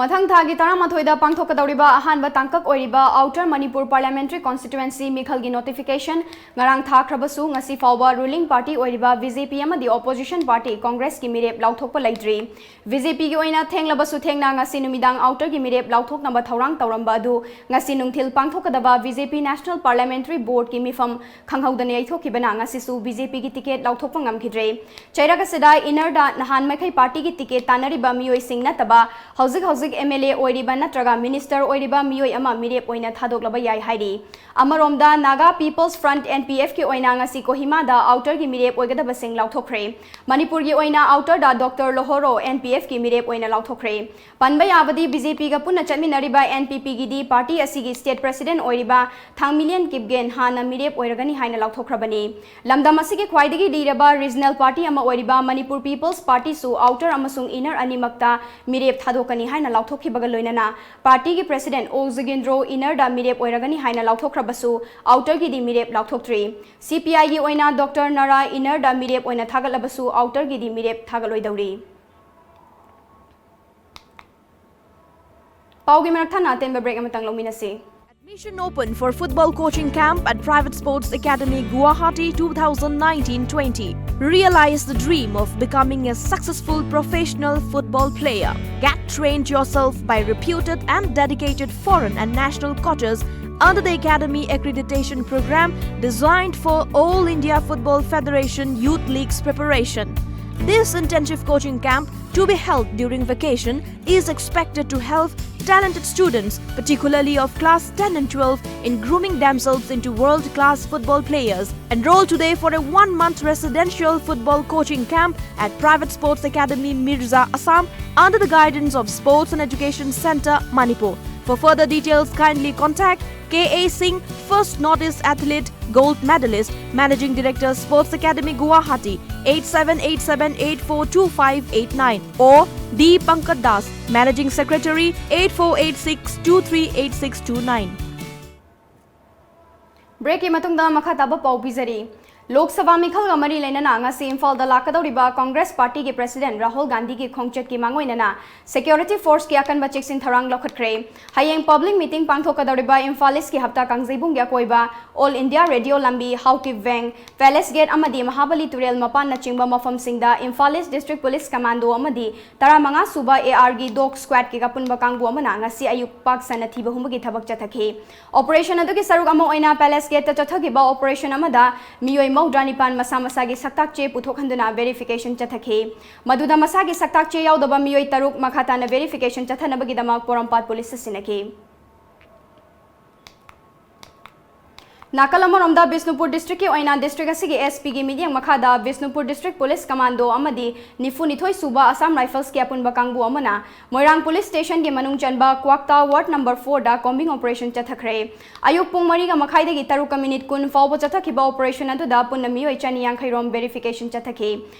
ꯃꯊꯪ ꯊꯥꯒꯤ ꯇꯔꯥꯃꯥꯊꯣꯏꯗ ꯄꯥꯡꯊꯣꯛꯀꯗꯧꯔꯤꯕ ꯑꯍꯥꯟꯕ ꯇꯥꯡꯀꯛ ꯑꯣꯏꯔꯤꯕ Outer Manipur Parliamentary Constituency ꯃꯤꯈꯜꯒꯤ notification ꯉꯔꯥꯡ ꯊꯥꯈ꯭ꯔꯕꯁꯨ, ꯉꯁꯤ ꯐꯥꯎꯕ ruling party ꯑꯣꯏꯔꯤꯕ B J P ꯑꯃꯗꯤ opposition party Congressꯀꯤ ꯃꯤꯔꯦꯞ ꯂꯥꯎꯊꯣꯛꯄ ꯂꯩꯇ꯭ꯔꯤ꯫ B J Pꯒꯤ ꯑꯣꯏꯅ ꯊꯦꯡꯂꯕꯁꯨ ꯊꯦꯡꯅ ꯉꯁꯤ ꯅꯨꯃꯤꯗꯥꯡ Outerꯒꯤ ꯃꯤꯔꯦꯞ ꯂꯥꯎꯊꯣꯛꯅꯕ ꯊꯧꯔꯥꯡ ꯇꯧꯔꯝꯕ ꯑꯗꯨ ꯉꯁꯤ ꯅꯨꯡꯊꯤꯜ ꯄꯥꯡꯊꯣꯛꯀꯗꯕ B J P National Parliamentary Boardꯀꯤ ꯃꯤꯐꯝ ꯈꯪꯍꯧꯗꯅ ꯌꯩꯊꯣꯛꯈꯤꯕꯅ ꯉꯁꯤꯁꯨ B J Pꯒꯤ ticket ꯂꯥꯎꯊꯣꯛꯄ ꯉꯝꯈꯤꯗ꯭ꯔꯦ꯫ ꯆꯩꯔꯛ ꯑꯁꯤꯗ innerꯗ ꯅꯍꯥꯟ ꯃꯈꯩ partyꯒꯤ ticket ꯇꯥꯟꯅꯔꯤꯕ ꯃꯤꯑꯣꯏꯁꯤꯡ ꯅꯠꯇꯕ ꯍꯧꯖꯤꯛ ꯍꯧꯖꯤꯛ ꯑꯦꯝ ꯑꯦꯜ ꯑꯦ ꯑꯣꯏꯔꯤꯕ ꯅꯠꯇ꯭ꯔꯒ ꯃꯤꯅꯤꯁꯇꯔ ꯑꯣꯏꯔꯤꯕ ꯃꯤꯑꯣꯏ ꯑꯃ ꯃꯤꯔꯦꯞ ꯑꯣꯏꯅ ꯊꯥꯗꯣꯛꯂꯕ ꯌꯥꯏ ꯍꯥꯏꯔꯤ꯫ ꯑꯃꯔꯣꯝꯗ, Naga peoples front, N P ꯑꯦꯐꯀꯤ ꯑꯣꯏꯅ ꯉꯁꯤ ꯀꯣꯍꯤꯃꯥꯗ ꯑꯥꯎꯇꯔꯒꯤ ꯃꯤꯔꯦꯞ ꯑꯣꯏꯒꯗꯕꯁꯤꯡ ꯂꯥꯎꯊꯣꯛꯈ꯭ꯔꯦ꯫ ꯃꯅꯤꯄꯨꯔꯒꯤ ꯑꯣꯏꯅ ꯑꯥꯎꯇꯔꯗ ꯗꯣꯛꯇꯔ ꯂꯣꯍꯣꯔꯣ ꯑꯦꯟ ꯄꯤ ꯑꯦꯐꯀꯤ ꯃꯤꯔꯦꯞ ꯑꯣꯏꯅ ꯂꯥꯎꯊꯣꯛꯈ꯭ꯔꯦ꯫ ꯄꯟꯕ ꯌꯥꯕꯗꯤ, ꯕꯤ ꯖꯦ ꯄꯤꯒ ꯄꯨꯟꯅ ꯆꯠꯃꯤꯟꯅꯔꯤꯕ ꯑꯦꯟ ꯄꯤ ꯄꯤꯒꯤꯗꯤ ꯄꯥꯔꯇꯤ ꯑꯁꯤꯒꯤ ꯁ꯭ꯇꯦꯠ ꯄ꯭ꯔꯦꯁꯤꯗꯦꯟꯠ ꯑꯣꯏꯔꯤꯕ ꯊꯥꯡꯃꯤꯂꯤꯌꯟ ꯀꯤꯞꯒꯦꯟ ꯍꯥꯟꯅ ꯃꯤꯔꯦꯞ ꯑꯣꯏꯔꯒꯅꯤ ꯍꯥꯏꯅ ꯂꯥꯎꯊꯣꯛꯈ꯭ꯔꯕꯅꯤ꯫ ꯂꯝꯗꯝ ꯑꯁꯤꯒꯤ ꯈ꯭ꯋꯥꯏꯗꯒꯤ ꯂꯤꯔꯕ ꯔꯤꯖꯅꯦꯜ ꯄꯥꯔꯇꯤ ꯑꯃ ꯑꯣꯏꯔꯤꯕ ꯃꯅꯤꯄꯨꯔ ꯄꯤꯄꯜꯁ ꯄꯥꯔꯇꯤꯁꯨ ꯑꯥꯎꯇꯔ ꯑꯃꯁꯨꯡ ꯏꯅꯔ ꯑꯅꯤꯃꯛꯇ ꯃꯤꯔꯦꯞ ꯊꯥꯗꯣꯛꯀꯅꯤ ꯍꯥꯏꯅ ꯂꯥꯎꯊꯣꯛꯈꯤꯕꯒ ꯂꯣꯏꯅꯅ ꯄꯥꯔꯇꯤꯒꯤ ꯄ꯭ꯔꯦꯁꯤꯗꯦꯟꯠ ꯑꯣ ꯖꯣꯒꯦꯟꯗ꯭ꯔꯣ ꯏꯅꯔꯗ ꯃꯤꯔꯦꯞ ꯑꯣꯏꯔꯒꯅꯤ ꯍꯥꯏꯅ ꯂꯥꯎꯊꯣꯛꯈ꯭ꯔꯕꯁꯨ ꯑꯥꯎꯇꯔꯒꯤꯗꯤ ꯃꯤꯔꯦꯞ ꯂꯥꯎꯊꯣꯛꯇ꯭ꯔꯤ꯫ ꯁꯤ ꯄꯤ ꯑꯥꯏꯒꯤ ꯑꯣꯏꯅ ꯗꯣꯛꯇꯔ ꯅꯥꯔꯥ ꯏꯅꯔꯗ ꯃꯤꯔꯦꯞ ꯑꯣꯏꯅ ꯊꯥꯒꯠꯂꯕꯁꯨ ꯑꯥꯎꯇꯔꯒꯤꯗꯤ ꯃꯤꯔꯦꯞ ꯊꯥꯒꯠꯂꯣꯏꯗꯧꯔꯤ꯫ ꯄꯥꯎꯒꯤ ꯃꯔꯛ ꯊꯠꯅ ꯑꯇꯦꯟꯕ ꯕ꯭ꯔꯦꯛ ꯑꯃꯇꯪ ꯂꯧꯃꯤꯟꯅꯁꯤ꯫ Admission open for football coaching camp at Private Sports Academy, Guwahati, two thousand nineteen twenty. Realize the dream of becoming a successful professional football player. Get trained yourself by reputed and dedicated foreign and national coaches under the Academy Accreditation Program designed for All India Football Federation Youth Leagues preparation. This intensive coaching camp, to be held during vacation, is expected to help talented students, particularly of class ten and twelve, in grooming themselves into world-class football players. Enroll today for a one-month residential football coaching camp at Private Sports Academy, Mirza, Assam, under the guidance of Sports and Education Centre, Manipur. For further details, kindly contact K A Singh, first Northeast athlete, gold medalist, Managing Director, Sports Academy, Guwahati, eight seven eight seven eight four two five eight nine, or D Pankaj Das, Managing Secretary, eight four eight six two three eight six two nine. ꯕ꯭ꯔꯦꯛꯀꯤ ꯃꯇꯨꯡꯗ ꯃꯈꯥ ꯇꯥꯕ ꯄꯥꯎ ꯄꯤꯖꯔꯤ꯫ ꯂꯣꯛ ꯁꯚꯥ ꯃꯤꯈꯜꯒ ꯃꯔꯤ ꯂꯩꯅꯅ ꯉꯁꯤ ꯏꯝꯐꯥꯜꯗ ꯂꯥꯛꯀꯗꯧꯔꯤꯕ ꯀꯣꯡꯒ꯭ꯔꯦꯁ ꯄꯥꯔꯇꯤꯒꯤ ꯄ꯭ꯔꯦꯁꯤꯗꯦꯟꯠ ꯔꯥꯍꯨꯜ ꯒꯥꯟꯙꯤꯒꯤ ꯈꯣꯡꯆꯠꯀꯤ ꯃꯥꯡꯑꯣꯏꯅꯅ ꯁꯦꯀ꯭ꯌꯨꯔꯤꯇꯤ ꯐꯣꯔꯁꯀꯤ ꯑꯀꯟꯕ ꯆꯦꯛꯁꯤꯟ ꯊꯧꯔꯥꯡ ꯂꯧꯈꯠꯈ꯭ꯔꯦ꯫ ꯍꯌꯦꯡ ꯄꯕ꯭ꯂꯤꯛ ꯃꯤꯇꯤꯡ ꯄꯥꯡꯊꯣꯛꯀꯗꯧꯔꯤꯕ ꯏꯝꯐꯥꯜ ꯏꯁꯀꯤ ꯍꯞꯇꯥ ꯀꯥꯡꯖꯩꯕꯨꯡꯒꯤ ꯑꯀꯣꯏꯕ, ꯑꯣꯜ ꯏꯟꯗꯤꯌꯥ ꯔꯦꯗꯤꯑꯣ ꯂꯝꯕꯤ, ꯍꯥꯎꯀꯤꯞ ꯋꯦꯡ, ꯄꯦꯂꯦꯁ ꯒꯦꯠ ꯑꯃꯗꯤ ꯃꯍꯥꯕꯂꯤ ꯇꯨꯔꯦꯜ ꯃꯄꯥꯟꯅꯆꯤꯡꯕ ꯃꯐꯝꯁꯤꯡꯗ ꯏꯝꯐꯥꯜ ꯏꯁ ꯗꯤꯁꯇ꯭ꯔꯤꯛ ꯄꯨꯂꯤꯁ ꯀꯃꯥꯟꯗꯣ ꯑꯃꯗꯤ ꯇꯔꯥꯃꯉꯥ ꯁꯨꯕ ꯑꯦ ꯑꯥꯔꯒꯤ ꯗꯣꯒ ꯁ꯭ꯀ꯭ꯋꯥꯗꯀꯤ ꯑꯄꯨꯟꯕ ꯀꯥꯡꯕꯨ ꯑꯃꯅ ꯉꯁꯤ ꯑꯌꯨꯛ ꯄꯥꯛ ꯁꯟꯅ ꯊꯤꯕ ꯍꯨꯝꯕꯒꯤ ꯊꯕꯛ ꯆꯠꯊꯈꯤ꯫ ꯑꯣꯄꯔꯦꯁꯟ ꯑꯗꯨꯒꯤ ꯁꯔꯨꯛ ꯑꯃ ꯑꯣꯏꯅ ꯄꯦꯂꯦꯁ ꯒꯦꯠꯇ ꯆꯠꯊꯈꯤꯕ ꯑꯣꯄꯔꯦꯁꯟ ꯑꯃꯗ ꯃꯤꯑꯣꯏ ꯃꯧꯗ꯭ꯔꯥ ꯅꯤꯄꯥꯟ ꯃꯁꯥ ꯃꯁꯥꯒꯤ ꯁꯛꯇꯥꯛ ꯆꯦ ꯄꯨꯊꯣꯛꯍꯟꯗꯨꯅ verification ꯆꯠꯊꯈꯤ꯫ ꯃꯗꯨꯗ ꯃꯁꯥꯒꯤ ꯁꯛꯇꯥꯛ ꯆꯦ ꯌꯥꯎꯗꯕ ꯃꯤꯑꯣꯏ ꯇꯔꯨꯛ ꯃꯈꯥ ꯇꯥꯅ verification ꯆꯠꯊꯅꯕꯒꯤꯗꯃꯛ ꯄꯣꯔꯣꯝꯄꯥꯠ ꯄꯨꯂꯤꯁꯇ ꯁꯤꯟꯅꯈꯤ꯫ ꯅꯥꯀꯜ ꯑꯃꯔꯣꯝꯗ, ꯕꯤꯁꯅꯨꯄꯨꯔ ꯗꯤꯁꯇ꯭ꯔꯤꯛꯀꯤ ꯑꯣꯏꯅ ꯗꯤꯁꯇ꯭ꯔꯤꯛ ꯑꯁꯤꯒꯤ S P ꯒꯤ ꯃꯤꯠꯌꯦꯡ ꯃꯈꯥꯗ ꯕꯤꯁꯅꯨꯄꯨꯔ ꯗꯤꯁꯇ꯭ꯔꯤꯛ ꯄꯨꯂꯤꯁ ꯀꯃꯥꯟꯗꯣ ꯑꯃꯗꯤ ꯅꯤꯐꯨꯅꯤꯊꯣꯏ ꯁꯨꯕ ꯑꯁꯥꯝ ꯔꯥꯏꯐꯜꯁꯀꯤ ꯑꯄꯨꯟꯕ ꯀꯥꯡꯕꯨ ꯑꯃꯅ ꯃꯣꯏꯔꯥꯡ ꯄꯨꯂꯤꯁ ꯁ꯭ꯇꯦꯁꯟꯒꯤ ꯃꯅꯨꯡ ꯆꯟꯕ ꯀ꯭ꯋꯥꯛꯇꯥ ꯋꯥꯔꯗ ꯅꯝꯕꯔ four ꯗ combing operation ꯆꯠꯊꯈ꯭ꯔꯦ꯫ ꯑꯌꯨꯛ ꯄꯨꯡ ꯃꯔꯤꯒ ꯃꯈꯥꯏꯗꯒꯤ ꯇꯔꯨꯛꯀ ꯃꯤꯅꯤꯠ ꯀꯨꯟ ꯐꯥꯎꯕ ꯆꯠꯊꯈꯤꯕ operation ꯑꯗꯨꯗ ꯄꯨꯟꯅ ꯃꯤꯑꯣꯏ ꯆꯅꯤ ꯌꯥꯡꯈꯩ ꯔꯣꯝ verification ꯆꯠꯊꯈꯤ꯫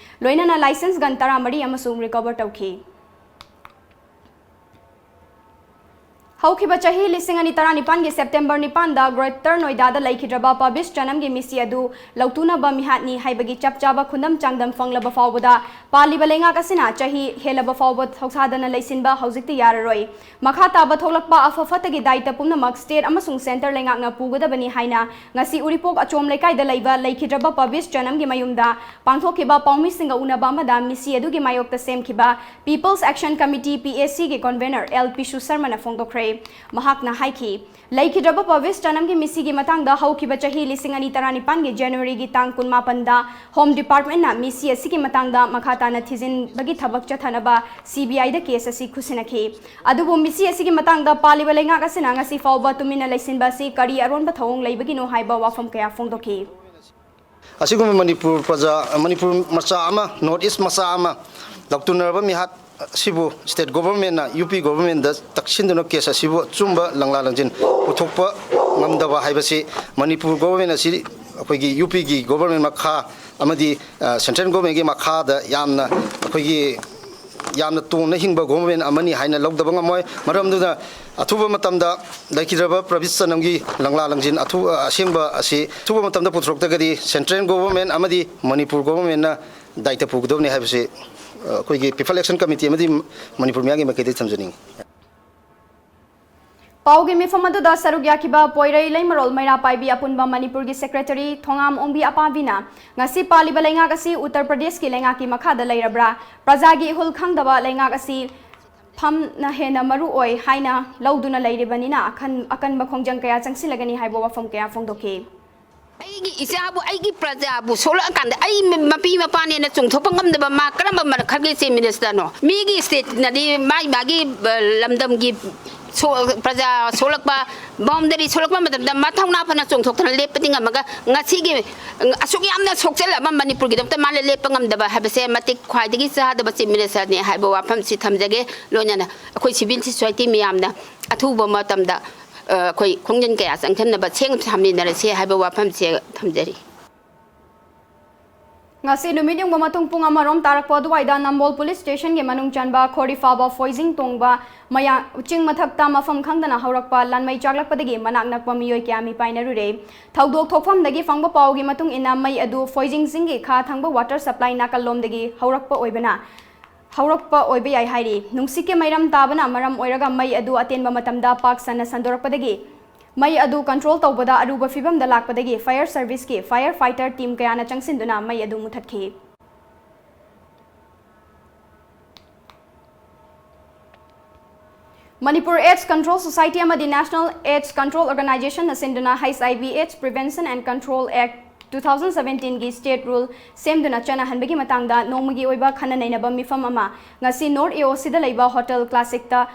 ꯂꯣꯏꯅꯅ license gun ꯇꯔꯥꯃꯔꯤ ꯑꯃꯁꯨ recover ꯇꯧꯈꯤ꯫ ꯍꯧꯈꯤꯕ ꯆꯍꯤ ꯂꯤꯁꯤꯡ ꯑꯅꯤ ꯇꯔꯥꯅꯤꯄꯥꯟꯒꯤ September ꯅꯤꯄꯥꯟꯗ Greater Noida ꯗ ꯂꯩꯈꯤꯗ꯭ꯔꯕ ꯄꯕꯤꯁ ꯆꯅꯝꯒꯤ ꯃꯤꯁꯤ ꯑꯗꯨ ꯂꯧꯇꯨꯅꯕ ꯃꯤꯍꯥꯠꯅꯤ ꯍꯥꯏꯕꯒꯤ ꯆꯞ ꯆꯥꯕ ꯈꯨꯗꯝ ꯆꯥꯡꯗꯝ ꯐꯪꯂꯕ ꯐꯥꯎꯕꯗ ꯄꯥꯜꯂꯤꯕ ꯂꯩꯉꯥꯛ ꯑꯁꯤꯅ ꯆꯍꯤ ꯍꯦꯜꯂꯕ ꯐꯥꯎꯕ ꯊꯧꯁꯥꯗꯅ ꯂꯩꯁꯤꯟꯕ ꯍꯧꯖꯤꯛꯇꯤ ꯌꯥꯔꯔꯣꯏ꯫ ꯃꯈꯥ ꯇꯥꯕ ꯊꯣꯛꯂꯛꯄ ꯑꯐ ꯐꯠꯇꯒꯤ ꯗꯥꯏꯇ ꯄꯨꯝꯅꯃꯛ state ꯑꯃꯁꯨꯡ centre ꯂꯩꯉꯥꯛꯅ ꯄꯨꯒꯗꯕꯅꯤ ꯍꯥꯏꯅ ꯉꯁꯤ ꯎꯔꯤꯄꯣꯛ ꯑꯆꯣꯝ ꯂꯩꯀꯥꯏꯗ ꯂꯩꯕ ꯂꯩꯈꯤꯗ꯭ꯔꯕ ꯄꯕꯤꯁ ꯆꯅꯝꯒꯤ ꯃꯌꯨꯝꯗ ꯄꯥꯡꯊꯣꯛꯈꯤꯕ ꯄꯥꯎꯃꯤꯁꯤꯡꯒ ꯎꯅꯕ ꯑꯃꯗ ꯃꯤꯁꯤ ꯑꯗꯨꯒꯤ ꯃꯥꯌꯣꯛꯇ ꯁꯦꯝꯈꯤꯕ People's Action Committee, P A C, ꯒꯤ convenor L ꯄꯤꯁꯨ ꯁꯔꯃꯅ ꯐꯣꯡꯗꯣꯛꯈ꯭ꯔꯦ꯫ ꯃꯍꯥꯛꯅ ꯍꯥꯏꯈꯤ, ꯂꯩꯈꯤꯗ꯭ꯔꯕ ꯄꯕꯤꯁ ꯆꯅꯝꯒꯤ ꯃꯤꯁꯤꯒꯤ ꯃꯇꯥꯡꯗ ꯍꯧꯈꯤꯕ ꯆꯍꯤ ꯂꯤꯁꯤꯡ ꯑꯅꯤ ꯇꯔꯥꯅꯤꯄꯥꯟꯒꯤ January ꯒꯤ ꯇꯥꯡ ꯀꯨꯟꯃꯥꯄꯟꯗ Home Department ꯅ ꯃꯤꯁꯤ ꯑꯁꯤꯒꯤ ꯃꯇꯥꯡꯗ ꯃꯈꯥ ꯇꯥꯅ ꯊꯤꯖꯤꯟꯕꯒꯤ ꯊꯕꯛ ꯆꯠꯊꯅꯕ C B I the case ꯑꯁꯤ ꯈꯨꯠꯁꯤꯟꯅꯈꯤ꯫ ꯑꯗꯨꯕꯨ ꯃꯤꯁꯤ ꯑꯁꯤꯒꯤ ꯃꯇꯥꯡꯗ ꯄꯥꯜꯂꯤꯕ ꯂꯩꯉꯥꯛ ꯑꯁꯤꯅ ꯉꯁꯤ ꯐꯥꯎꯕ ꯇꯨꯃꯤꯟꯅ ꯂꯩꯁꯤꯟꯕ ꯑꯁꯤ ꯀꯔꯤ ꯑꯔꯣꯟꯕ ꯊꯧꯑꯣꯡ ꯂꯩꯕꯒꯤꯅꯣ ꯍꯥꯏꯕ ꯋꯥꯐꯝ ꯀꯌꯥ ꯐꯣꯡꯗꯣꯛꯈꯤ꯫ ꯑꯁꯤꯒꯨꯝꯕ ꯃꯅꯤꯄꯨꯔ ꯄ꯭ꯔꯖꯥ, ꯃꯅꯤꯄꯨꯔ ꯃꯆꯥ ꯑꯃ, North East ꯃꯆꯥ ꯑꯃ ꯂꯧꯇꯨꯅꯔꯕ ꯃꯤꯍꯥꯠ ꯑꯁꯤꯕꯨ state government ꯅ U P government ꯗ ꯇꯛꯁꯤꯟꯗꯨꯅ case ꯑꯁꯤꯕꯨ ꯑꯆꯨꯝꯕ ꯂꯪꯂꯥ ꯂꯪꯖꯤꯟ ꯄꯨꯊꯣꯛꯄ ꯉꯝꯗꯕ ꯍꯥꯏꯕꯁꯤ ꯃꯅꯤꯄꯨꯔ government ꯑꯁꯤ ꯑꯩꯈꯣꯏꯒꯤ U P ꯒꯤ government ꯃꯈꯥ ꯑꯃꯗꯤ, ꯑ, central government ꯀꯤ ꯃꯈꯥꯗ ꯌꯥꯝꯅ ꯑꯩꯈꯣꯏꯒꯤ ꯌꯥꯝꯅ ꯇꯣꯟꯅ ꯍꯤꯡꯕ government ꯑꯃꯅꯤ ꯍꯥꯏꯅ ꯂꯧꯗꯕ ꯉꯝꯃꯣꯏ꯫ ꯃꯔꯝ ꯑꯗꯨꯅ ꯑꯊꯨꯕ ꯃꯇꯝꯗ ꯂꯩꯈꯤꯗ꯭ꯔꯕ ꯄ꯭ꯔꯕꯤꯁ ꯆꯅꯝꯒꯤ ꯂꯪꯂꯥ ꯂꯪꯖꯤꯟ ꯑꯊꯨ-, ꯑꯁꯦꯡꯕ ꯑꯁꯤ ꯑꯊꯨꯕ ꯃꯇꯝꯗ ꯄꯨꯊꯣꯔꯛꯇ꯭ꯔꯒꯗꯤ central government ꯑꯃꯗꯤ ꯃꯅꯤꯄꯨꯔ government ꯅ ꯗꯥꯏꯇ ꯄꯨꯒꯗꯕꯅꯤ ꯍꯥꯏꯕꯁꯤ, ꯑ, ꯑꯩꯈꯣꯏꯒꯤ People Action Committee ꯑꯃꯗꯤ ꯃꯅꯤꯄꯨꯔ ꯃꯤꯌꯥꯝꯒꯤ ꯃꯥꯏꯀꯩꯗꯒꯤ ꯊꯝꯖꯅꯤꯡꯏ꯫ ꯄꯥꯎꯒꯤ ꯃꯤꯐꯝ ꯑꯗꯨꯗ ꯁꯔꯨꯛ ꯌꯥꯈꯤꯕ ꯄꯣꯏꯔꯩ ꯂꯩꯃꯔꯣꯜ ꯃꯩꯔꯥ ꯄꯥꯏꯕꯤ ꯑꯄꯨꯟꯕ ꯃꯅꯤꯄꯨꯔꯒꯤ secretary ꯊꯣꯉꯥꯝ ꯑꯣꯡꯕꯤ ꯑꯄꯥꯕꯤꯅ ꯉꯁꯤ ꯄꯥꯜꯂꯤꯕ ꯂꯩꯉꯥꯛ ꯑꯁꯤ ꯎꯠꯇꯔ ꯄ꯭ꯔꯗꯦꯁꯀꯤ ꯂꯩꯉꯥꯛꯀꯤ ꯃꯈꯥꯗ ꯂꯩꯔꯕ꯭ꯔꯥ, ꯄ꯭ꯔꯖꯥꯒꯤ ꯏꯍꯨꯜ ꯈꯪꯗꯕ ꯂꯩꯉꯥꯛ ꯑꯁꯤ ꯐꯝꯅ ꯍꯦꯟꯅ ꯃꯔꯨ ꯑꯣꯏ ꯍꯥꯏꯅ ꯂꯧꯗꯨꯅ ꯂꯩꯔꯤꯕꯅꯤꯅ ꯑꯈꯟ-, ꯑꯀꯟꯕ ꯈꯣꯡꯖꯪ ꯀꯌꯥ ꯆꯪꯁꯤꯜꯂꯒꯅꯤ ꯍꯥꯏꯕ ꯋꯥꯐꯝ ꯀꯌꯥ ꯐꯣꯡꯗꯣꯛꯈꯤ꯫ ꯑꯩꯒꯤ ꯏꯆꯥꯕꯨ, ꯑꯩꯒꯤ ꯄ꯭ꯔꯖꯥꯕꯨ ꯁꯣꯛꯂꯛꯑꯀꯥꯟꯗ ꯑꯩ ꯃꯄꯤ ꯃꯄꯥꯅꯦꯅ ꯆꯣꯡꯊꯣꯛꯄ ꯉꯝꯗꯕ ꯃꯥ ꯀꯔꯝꯕ ꯃꯔ-, ꯈꯜꯒꯦ ꯆꯤꯐ ꯃꯤꯅꯤꯁꯇꯔꯅꯣ? ꯃꯤꯒꯤ ꯁ꯭ꯇꯦꯠꯅꯗꯤ ꯃꯥꯒꯤ ꯃꯥꯒꯤ, ꯑ, ꯂꯝꯗꯝꯒꯤ ꯁꯣ-, ꯄ꯭ꯔꯖꯥ ꯁꯣꯛꯂꯛꯄ, ꯕꯥꯎꯟꯗꯔꯤ ꯁꯣꯛꯂꯛꯄ ꯃꯇꯝꯗ ꯃꯥ ꯊꯧꯅꯥ ꯐꯅ ꯆꯣꯡꯊꯣꯛꯇꯅ ꯂꯦꯞꯄꯗꯤ ꯉꯝꯃꯒ, ꯉꯁꯤꯒꯤ, ꯑ, ꯑꯁꯨꯛ ꯌꯥꯝꯅ ꯁꯣꯛꯆꯜꯂꯕ ꯃꯅꯤꯄꯨꯔꯒꯤꯗꯃꯛꯇ ꯃꯥꯅ ꯂꯦꯞꯄ ꯉꯝꯗꯕ ꯍꯥꯏꯕꯁꯦ ꯃꯇꯤꯛ ꯈ꯭ꯋꯥꯏꯗꯒꯤ ꯆꯥꯗꯕ ꯆꯤꯐ ꯃꯤꯅꯤꯁꯇꯔꯅꯤ ꯍꯥꯏꯕ ꯋꯥꯐꯝꯁꯤ ꯊꯝꯖꯒꯦ꯫ ꯂꯣꯏꯅꯅ ꯑꯩꯈꯣꯏ ꯁꯤꯚꯤꯜ ꯁꯣꯁꯥꯏꯇꯤ ꯃꯌꯥꯝꯅ ꯑꯊꯨꯕ ꯃꯇꯝꯗ, ꯑ, ꯑꯩꯈꯣꯏ ꯈꯣꯡꯖꯪ ꯀꯌꯥ ꯆꯪꯁꯤꯟꯅꯕ ꯁꯦꯡꯅ ꯁꯥꯃꯤꯟꯅꯔꯁꯤ ꯍꯥꯏꯕ ꯋꯥꯐꯝꯁꯦ ꯊꯝꯖꯔꯤ꯫ ꯉꯁꯤ ꯅꯨꯃꯤꯠ ꯌꯨꯡꯕ ꯃꯇꯨꯡ ꯄꯨꯡ ꯑꯃꯔꯣꯝ ꯇꯥꯔꯛꯄ ꯑꯗꯨꯋꯥꯏꯗ ꯅꯝꯕꯣꯜ ꯄꯨꯂꯤꯁ ꯁ꯭ꯇꯦꯁꯟꯒꯤ ꯃꯅꯨꯡ ꯆꯟꯕ ꯈꯣꯔꯤꯐꯥꯕ ꯐꯣꯏꯖꯤꯡ ꯇꯣꯡꯕ ꯃꯌꯥ-, ꯆꯤꯡ ꯃꯊꯛꯇ ꯃꯐꯝ ꯈꯪꯗꯅ ꯍꯧꯔꯛꯄ ꯂꯥꯟꯃꯩ ꯆꯥꯛꯂꯛꯄꯗꯒꯤ ꯃꯅꯥꯛ ꯅꯛꯄ ꯃꯤꯑꯣꯏ ꯀꯌꯥ ꯃꯤꯄꯥꯏꯅꯔꯨꯔꯦ꯫ ꯊꯧꯗꯣꯛ ꯊꯣꯛꯐꯝꯗꯒꯤ ꯐꯪꯕ ꯄꯥꯎꯒꯤ ꯃꯇꯨꯡ ꯏꯟꯅ, ꯃꯩ ꯑꯗꯨ ꯐꯣꯏꯖꯤꯡ ꯆꯤꯡꯒꯤ ꯈꯥ ꯊꯪꯕ ꯋꯥꯇꯔ ꯁꯄ꯭ꯂꯥꯏ ꯅꯥꯀꯜꯂꯣꯝꯗꯒꯤ ꯍꯧꯔꯛꯄ ꯑꯣꯏꯕꯅ, ꯍꯧꯔꯛꯄ ꯑꯣꯏꯕ ꯌꯥꯏ ꯍꯥꯏꯔꯤ꯫ ꯅꯨꯡꯁꯤꯠꯀꯤ ꯃꯩꯔꯝ ꯇꯥꯕꯅ ꯃꯔꯝ ꯑꯣꯏꯔꯒ ꯃꯩ ꯑꯗꯨ ꯑꯇꯦꯟꯕ ꯃꯇꯝꯗ ꯄꯥꯛ ꯁꯟꯅ ꯁꯟꯗꯣꯔꯛꯄꯗꯒꯤ ꯃꯩ ꯑꯗꯨ ꯀꯟꯇ꯭ꯔꯣꯜ ꯇꯧꯕꯗ ꯑꯔꯨꯕ ꯐꯤꯕꯝꯗ ꯂꯥꯛꯄꯗꯒꯤ ꯐꯥꯌꯔ ꯁꯔꯚꯤꯁꯀꯤ ꯐꯥꯌꯔ ꯐꯥꯏꯇꯔ ꯇꯤꯝ ꯀꯌꯥꯅ ꯆꯪꯁꯤꯟꯗꯨꯅ ꯃꯩ ꯑꯗꯨ ꯃꯨꯊꯠꯈꯤ꯫ ꯃꯅꯤꯄꯨꯔ AIDS Control Society ꯑꯃꯗꯤ National AIDS Control Organization ꯅ ꯁꯤꯟꯗꯨꯅ H I V AIDS Prevention and Control Act two thousand seventeen ꯒꯤ state rule ꯁꯦꯝꯗꯨꯅ ꯆꯠꯅꯍꯟꯕꯒꯤ ꯃꯇꯥꯡꯗ ꯅꯣꯡꯃꯒꯤ ꯑꯣꯏꯕ ꯈꯟꯅ ꯅꯩꯅꯕ ꯃꯤꯐꯝ ꯑꯃ ꯉꯁꯤ North A O C ꯗ ꯂꯩꯕ Hotel Classic ꯇ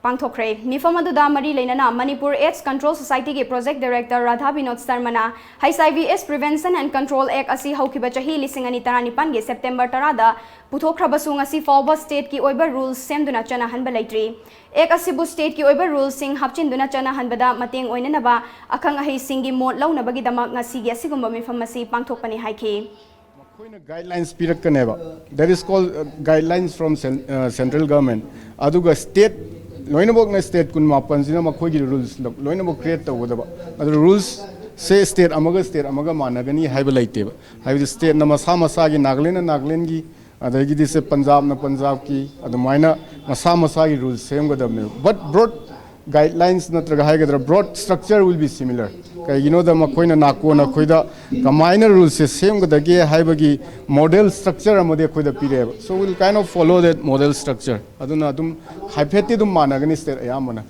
ꯄꯥꯡꯊꯣꯛꯈ꯭ꯔꯦ꯫ ꯃꯤꯐꯝ ꯑꯗꯨꯗ ꯃꯔꯤ ꯂꯩꯅꯅ ꯃꯅꯤꯄꯨꯔ AIDS Control Society ꯒꯤ Project Director Radha Vinod ꯁꯔꯃꯅ H I V AIDS Prevention and Control Act ꯑꯁꯤ ꯍꯧꯈꯤꯕ ꯆꯍꯤ ꯂꯤꯁꯤꯡ ꯑꯅꯤ ꯇꯔꯥꯅꯤꯄꯥꯟꯒꯤ September ꯇꯔꯥꯗ ꯄꯨꯊꯣꯛꯈ꯭ꯔꯕꯁꯨ, ꯉꯁꯤ ꯐꯥꯎꯕ state ꯀꯤ ꯑꯣꯏꯕ rules ꯁꯦꯝꯗꯨꯅ ꯆꯠꯅꯍꯟꯕ ꯂꯩꯇ꯭ꯔꯤ꯫ Act ꯑꯁꯤꯕꯨ state ꯀꯤ ꯑꯣꯏꯕ rules ꯁꯤꯡ ꯍꯥꯞꯆꯤꯟꯗꯨꯅ ꯆꯠꯅꯍꯟꯕꯗ ꯃꯇꯦꯡ ꯑꯣꯏꯅꯅꯕ ꯑꯈꯪ ꯑꯍꯩꯁꯤꯡꯒꯤ ꯃꯣꯠ ꯂꯧꯅꯕꯒꯤꯗꯃꯛ ꯉꯁꯤꯒꯤ ꯑꯁꯤꯒꯨꯝꯕ ꯃꯤꯐꯝ ꯑꯁꯤ ꯄꯥꯡꯊꯣꯛꯄꯅꯤ ꯍꯥꯏꯈꯤ꯫ ꯃꯈꯣꯏꯅ guidelines ꯄꯤꯔꯛꯀꯅꯦꯕ, that is called, uh, guidelines from cen-, uh, central government꯫ ꯑꯗꯨꯒ state ꯂꯣꯏꯅꯃꯛꯅ, state ꯀꯨꯟꯃꯥꯄꯟꯁꯤꯅ ꯃꯈꯣꯏꯒꯤ rules ꯂꯣꯏꯅꯃꯛ create ꯇꯧꯒꯗꯕ꯫ ꯑꯗꯨ rules ꯁꯦ state ꯑꯃꯒ state ꯑꯃꯒ ꯃꯥꯟꯅꯒꯅꯤ ꯍꯥꯏꯕ ꯂꯩꯇꯦꯕ꯫ ꯍꯥꯏꯕꯗꯤ state ꯅ ꯃꯁꯥ ꯃꯁꯥꯒꯤ, ꯅꯥꯒꯥꯂꯦꯟꯅ ꯅꯥꯒꯥꯂꯦꯟꯒꯤ, ꯑꯗꯒꯤꯗꯤ ꯁꯦ ꯄꯟꯖꯥꯕꯅ ꯄꯟꯖꯥꯕꯀꯤ, ꯑꯗꯨꯃꯥꯏꯅ ꯃꯁꯥ ꯃꯁꯥꯒꯤ rules ꯁꯦꯝꯒꯗꯕꯅꯦꯕ꯫ But broad guidelines ꯅꯠꯇ꯭ꯔꯒ ꯍꯥꯏꯒꯗ꯭ꯔꯥ, broad structure will be similar꯫ ꯀꯩꯒꯤꯅꯣꯗ ꯃꯈꯣꯏꯅ ꯅꯥꯀꯣꯟ ꯑꯩꯈꯣꯏꯗ ꯀꯃꯥꯏꯅ rules ꯁꯦ ꯁꯦꯝꯒꯗꯒꯦ ꯍꯥꯏꯕꯒꯤ model structure ꯑꯃꯗꯤ ꯑꯩꯈꯣꯏꯗ ꯄꯤꯔꯛꯑꯦꯕ꯫ So we'll kind of follow that model structure꯫ ꯑꯗꯨꯅ ꯑꯗꯨꯝ ꯍꯥꯏꯐꯦꯠꯇꯤ ꯑꯗꯨꯝ ꯃꯥꯟꯅꯒꯅꯤ state ꯑꯌꯥꯝꯕꯅ꯫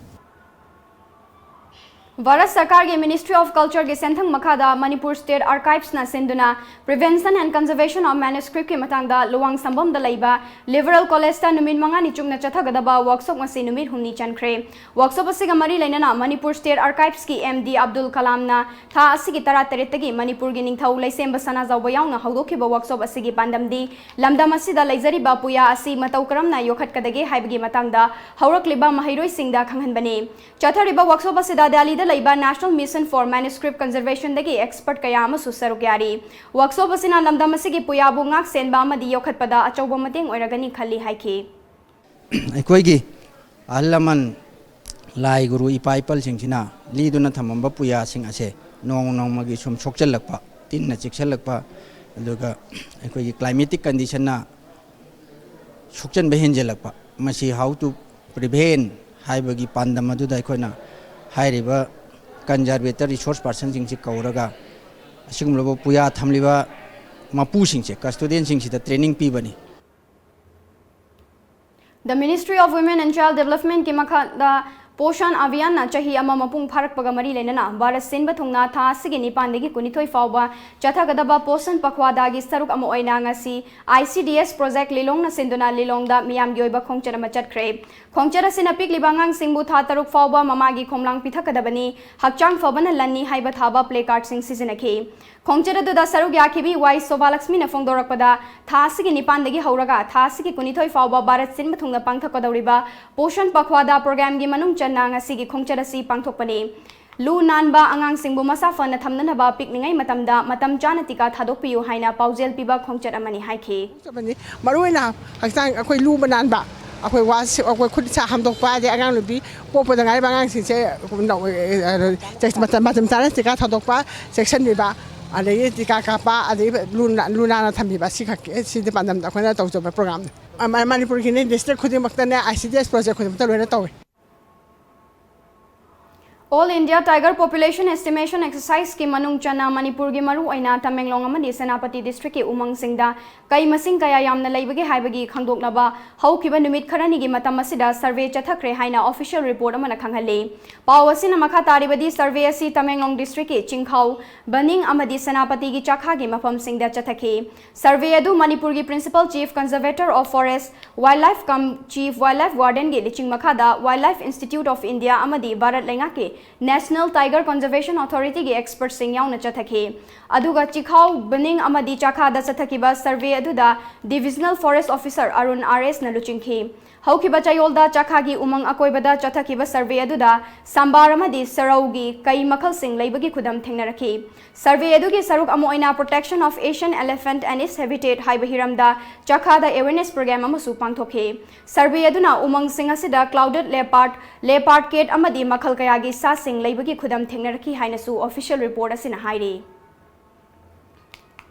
ꯚꯥꯔꯠ ꯁꯔꯀꯥꯔꯒꯤ Ministry of Culture ꯒꯤ ꯁꯦꯟꯊꯪ ꯃꯈꯥꯗ Manipur State Archives ꯅ ꯁꯤꯟꯗꯨꯅ Prevention and Conservation of Manuscript ꯀꯤ ꯃꯇꯥꯡꯗ ꯂꯨꯋꯥꯡꯁꯝꯕꯝꯗ ꯂꯩꯕ Liberal College ꯇ ꯅꯨꯃꯤꯠ ꯃꯉꯥꯅꯤ ꯆꯨꯞꯅ ꯆꯠꯊꯒꯗꯕ workshop ꯉꯁꯤ ꯅꯨꯃꯤꯠ ꯍꯨꯝꯅꯤ ꯆꯟꯈ꯭ꯔꯦ꯫ Workshop ꯑꯁꯤꯒ ꯃꯔꯤ ꯂꯩꯅꯅ Manipur State Archives ꯀꯤ M D ꯑꯕꯗꯨꯜ ꯀꯂꯥꯝꯅ ꯊꯥ ꯑꯁꯤꯒꯤ ꯇꯔꯥꯇꯔꯦꯠꯇꯒꯤ ꯃꯅꯤꯄꯨꯔꯒꯤ ꯅꯤꯡꯊꯧ ꯂꯩꯁꯦꯝꯕ ꯁꯅꯥꯖꯥꯎꯕ ꯌꯥꯎꯅ ꯍꯧꯗꯣꯛꯈꯤꯕ workshop ꯑꯁꯤꯒꯤ ꯄꯥꯟꯗꯝꯗꯤ ꯂꯝꯗꯝ ꯑꯁꯤꯗ ꯂꯩꯖꯔꯤꯕ ꯄꯨꯌꯥ ꯑꯁꯤ ꯃꯇꯧ ꯀꯔꯝꯅ ꯌꯣꯛꯈꯠꯀꯗꯒꯦ ꯍꯥꯏꯕꯒꯤ ꯃꯇꯥꯡꯗ ꯍꯧꯔꯛꯂꯤꯕ ꯃꯍꯩꯔꯣꯏꯁꯤꯡꯗ ꯈꯪꯍꯟꯕꯅꯤ꯫ ꯆꯠꯊꯔꯤꯕ workshop ꯑꯁꯤꯗ ꯗꯦꯜꯂꯤꯗ ꯂꯩꯕ National Mission for Manuscript Conservation ꯗꯒꯤ expert ꯀꯌꯥ ꯑꯃꯁꯨ ꯁꯔꯨꯛ ꯌꯥꯔꯤ꯫ Workshop ꯑꯁꯤꯅ ꯂꯝꯗꯝ ꯑꯁꯤꯒꯤ ꯄꯨꯌꯥꯕꯨ ꯉꯥꯛ ꯁꯦꯟꯕ ꯑꯃꯗꯤ ꯌꯣꯛꯈꯠꯄꯗ ꯑꯆꯧꯕ ꯃꯇꯦꯡ ꯑꯣꯏꯔꯒꯅꯤ ꯈꯜꯂꯤ ꯍꯥꯏꯈꯤ꯫ ꯑꯩꯈꯣꯏꯒꯤ ꯑꯍꯜ ꯂꯃꯟ, ꯂꯥꯏ ꯒꯨꯔꯨ, ꯏꯄꯥ ꯏꯄꯜꯁꯤꯡꯁꯤꯅ ꯂꯤꯗꯨꯅ ꯊꯝꯃꯝꯕ ꯄꯨꯌꯥꯁꯤꯡ ꯑꯁꯦ ꯅꯣꯡꯃ ꯅꯣꯡꯃꯒꯤ ꯁꯨꯝ ꯁꯣꯛꯆꯜꯂꯛꯄ, ꯇꯤꯟꯅ ꯆꯤꯛꯁꯜꯂꯛꯄ, ꯑꯗꯨꯒ ꯑꯩꯈꯣꯏꯒꯤ climatic condition ꯅ ꯁꯣꯛꯆꯟꯕ ꯍꯦꯟꯖꯜꯂꯛꯄ, ꯃꯁꯤ how to prevent ꯍꯥꯏꯕꯒꯤ ꯄꯥꯟꯗꯝ ꯑꯗꯨꯗ ꯑꯩꯈꯣꯏꯅ ꯍꯥꯏꯔꯤꯕ conservator resource person ꯁꯤꯡꯁꯤ ꯀꯧꯔꯒ ꯑꯁꯤꯒꯨꯝꯂꯕ ꯄꯨꯌꯥ ꯊꯝꯂꯤꯕ ꯃꯄꯨꯁꯤꯡꯁꯦ, custodian ꯁꯤꯡꯁꯤꯗ training ꯄꯤꯕꯅꯤ꯫ The Ministry of Women and Child Development ꯀꯤ ꯃꯈꯥꯗ Poshan Abhiyan ꯅ ꯆꯍꯤ ꯑꯃ ꯃꯄꯨꯡ ꯐꯥꯔꯛꯄꯒ ꯃꯔꯤ ꯂꯩꯅꯅ ꯚꯥꯔꯠ ꯁꯤꯟꯕ ꯊꯨꯡꯅ ꯊꯥ ꯑꯁꯤꯒꯤ ꯅꯤꯄꯥꯟꯗꯒꯤ ꯀꯨꯟꯅꯤꯊꯣꯏ ꯐꯥꯎꯕ ꯆꯠꯊꯒꯗꯕ Poshan Pakhwada ꯒꯤ ꯁꯔꯨꯛ ꯑꯃ ꯑꯣꯏꯅ ꯉꯁꯤ I C D S Project ꯂꯤꯂꯣꯡꯅ ꯁꯤꯟꯗꯨꯅ ꯂꯤꯂꯣꯡꯗ ꯃꯤꯌꯥꯝꯒꯤ ꯑꯣꯏꯕ ꯈꯣꯡꯆꯠ ꯑꯃ ꯆꯠꯈ꯭ꯔꯦ꯫ ꯈꯣꯡꯆꯠ ꯑꯁꯤꯅ ꯄꯤꯛꯂꯤꯕ ꯑꯉꯥꯡꯁꯤꯡꯕꯨ ꯊꯥ ꯇꯔꯨꯛ ꯐꯥꯎꯕ ꯃꯃꯥꯒꯤ ꯈꯣꯝꯂꯥꯡ ꯄꯤꯊꯛꯀꯗꯕꯅꯤ, ꯍꯛꯆꯥꯡ ꯐꯕꯅ ꯂꯟꯅꯤ ꯍꯥꯏꯕ ꯊꯥꯕ placard ꯁꯤꯡ ꯁꯤꯖꯤꯟꯅꯈꯤ꯫ ꯈꯣꯡꯆꯠ ꯑꯗꯨꯗ ꯁꯔꯨꯛ ꯌꯥꯈꯤꯕꯤ ꯋꯥꯏ ꯁꯣꯚꯥꯂꯛꯁꯃꯤꯅ ꯐꯣꯡꯗꯣꯔꯛꯄꯗ, ꯊꯥ ꯑꯁꯤꯒꯤ ꯅꯤꯄꯥꯟꯗꯒꯤ ꯍꯧꯔꯒ ꯊꯥ ꯑꯁꯤꯒꯤ ꯀꯨꯟꯅꯤꯊꯣꯏ ꯐꯥꯎꯕ ꯚꯥꯔꯠ ꯁꯤꯟꯕ ꯊꯨꯡꯅ ꯄꯥꯡꯊꯣꯛꯀꯗꯧꯔꯤꯕ Poshan Pakhwada program ꯒꯤ ꯃꯅꯨꯡ ꯆꯟꯅ ꯉꯁꯤꯒꯤ ꯈꯣꯡꯆꯠ ꯑꯁꯤ ꯄꯥꯡꯊꯣꯛꯄꯅꯤ꯫ ꯂꯨ ꯅꯥꯟꯕ, ꯑꯉꯥꯡꯁꯤꯡꯕꯨ ꯃꯁꯥ ꯐꯅ ꯊꯝꯅꯅꯕ ꯄꯤꯛꯂꯤꯉꯩ ꯃꯇꯝꯗ ꯃꯇꯝ ꯆꯥꯅ ꯇꯤꯀꯥ ꯊꯥꯗꯣꯛꯄꯤꯌꯨ ꯍꯥꯏꯅ ꯄꯥꯎꯖꯦꯜ ꯄꯤꯕ ꯈꯣꯡꯆꯠ ꯑꯃꯅꯤ ꯍꯥꯏꯈꯤ꯫ ꯆꯠꯄꯅꯤ꯫ ꯃꯔꯨꯑꯣꯏꯅ ꯍꯛꯆꯥꯡ ꯑꯩꯈꯣꯏ ꯂꯨꯕ ꯅꯥꯟꯕ, ꯑꯩꯈꯣꯏ ꯋꯥ-, ꯑꯩꯈꯣꯏ ꯈꯨꯠ ꯁꯥ ꯍꯥꯝꯗꯣꯛꯄ, ꯑꯗꯩ ꯑꯉꯥꯡ ꯅꯨꯄꯤ ꯄꯣꯛꯄꯗ ꯉꯥꯏꯔꯤꯕ ꯑꯉꯥꯡꯁꯤꯡꯁꯦ, ꯃꯇꯝ, ꯃꯇꯝ ꯆꯥꯅ ꯇꯤꯀꯥ ꯊꯥꯗꯣꯛꯄ, ꯆꯦꯛꯁꯤꯟꯕꯤꯕ, ꯑꯗꯒꯤ ꯇꯤꯀꯥ ꯀꯥꯞꯄ, ꯑꯗꯒꯤ ꯂꯨ ꯅꯥ-, ꯂꯨ ꯅꯥꯟꯅ ꯊꯝꯕꯤꯕ, ꯁꯤ ꯈꯛꯀꯤ, ꯁꯤꯗꯤ ꯄꯥꯟꯗꯝꯗ ꯑꯩꯈꯣꯏꯅ ꯇꯧꯖꯕ program ꯅꯤ꯫ ꯑ, ꯃ-, ꯃꯅꯤꯄꯨꯔꯒꯤꯅꯦ, district ꯈꯨꯗꯤꯡꯃꯛꯇꯅꯦ, I C D S project ꯈꯨꯗꯤꯡꯃꯛꯇ ꯂꯣꯏꯅ ꯇꯧꯏ꯫ All India Tiger Population Estimation Exercise ꯀꯤ ꯃꯅꯨꯡ ꯆꯟꯅ ꯃꯅꯤꯄꯨꯔꯒꯤ ꯃꯔꯨꯑꯣꯏꯅ ꯇꯃꯦꯡꯂꯣꯡ ꯑꯃꯗꯤ ꯁꯦꯅꯥꯄꯇꯤ district ꯀꯤ ꯎꯃꯪꯁꯤꯡꯗ ꯀꯩ ꯃꯁꯤꯡ ꯀꯌꯥ ꯌꯥꯝꯅ ꯂꯩꯕꯒꯦ ꯍꯥꯏꯕꯒꯤ ꯈꯪꯗꯣꯛꯅꯕ ꯍꯧꯈꯤꯕ ꯅꯨꯃꯤꯠ ꯈꯔꯅꯤꯒꯤ ꯃꯇꯝ ꯑꯁꯤꯗ survey ꯆꯠꯊꯈ꯭ꯔꯦ ꯍꯥꯏꯅ official report ꯑꯃꯅ ꯈꯪꯍꯜꯂꯤ꯫ ꯄꯥꯎ ꯑꯁꯤꯅ ꯃꯈꯥ ꯇꯥꯔꯤꯕꯗꯤ survey ꯑꯁꯤ ꯇꯃꯦꯡꯂꯣꯡ district ꯀꯤ ꯆꯤꯡꯈꯥꯎ, ꯕꯅꯤꯡ ꯑꯃꯗꯤ ꯁꯦꯅꯥꯄꯇꯤꯒꯤ ꯆꯥꯈꯥꯒꯤ ꯃꯐꯝꯁꯤꯡꯗ ꯆꯠꯊꯈꯤ꯫ Survey ꯑꯗꯨ ꯃꯅꯤꯄꯨꯔꯒꯤ Principal Chief Conservator of Forest, Wildlife cum Chief Wildlife Warden ꯒꯤ ꯂꯨꯆꯤꯡ ꯃꯈꯥꯗ Wildlife Institute of India ꯑꯃꯗꯤ ꯚꯥꯔꯠ ꯂꯩꯉꯥꯛꯀꯤ National Tiger Conservation Authority ꯒꯤ expert ꯁꯤꯡ ꯌꯥꯎꯅ ꯆꯠꯊꯈꯤ꯫ ꯑꯗꯨꯒ ꯆꯤꯈꯥꯎ, ꯕꯅꯤꯡ ꯑꯃꯗꯤ ꯆꯥꯈꯥꯗ ꯆꯠꯊꯈꯤꯕ survey ꯑꯗꯨꯗ Divisional Forest Officer Arun R ꯑꯦꯁꯅ ꯂꯨꯆꯤꯡꯈꯤ꯫ ꯍꯧꯈꯤꯕ ꯆꯌꯣꯜꯗ ꯆꯥꯈꯥꯒꯤ ꯎꯃꯪ ꯑꯀꯣꯏꯕꯗ ꯆꯠꯊꯈꯤꯕ survey ꯑꯗꯨꯗ ꯁꯝꯕꯥꯔ ꯑꯃꯗꯤ ꯁꯔꯧꯒꯤ ꯀꯩ ꯃꯈꯜꯁꯤꯡ ꯂꯩꯕꯒꯤ ꯈꯨꯗꯝ ꯊꯦꯡꯅꯔꯛꯈꯤ꯫ Survey ꯑꯗꯨꯒꯤ ꯁꯔꯨꯛ ꯑꯃ ꯑꯣꯏꯅ Protection of Asian Elephant and its Habitat ꯍꯥꯏꯕ ꯍꯤꯔꯝꯗ ꯆꯥꯈꯥꯗ awareness program ꯑꯃꯁꯨ ꯄꯥꯡꯊꯣꯛꯈꯤ꯫ Survey ꯑꯗꯨꯅ ꯎꯃꯪꯁꯤꯡ ꯑꯁꯤꯗ clouded leopard, leopard cat ꯑꯃꯗꯤ ꯃꯈꯜ ꯀꯌꯥꯒꯤ ꯁꯥꯁꯤꯡ ꯂꯩꯕꯒꯤ ꯈꯨꯗꯝ ꯊꯦꯡꯅꯔꯛꯈꯤ ꯍꯥꯏꯅꯁꯨ official report ꯑꯁꯤꯅ ꯍꯥꯏꯔꯤ꯫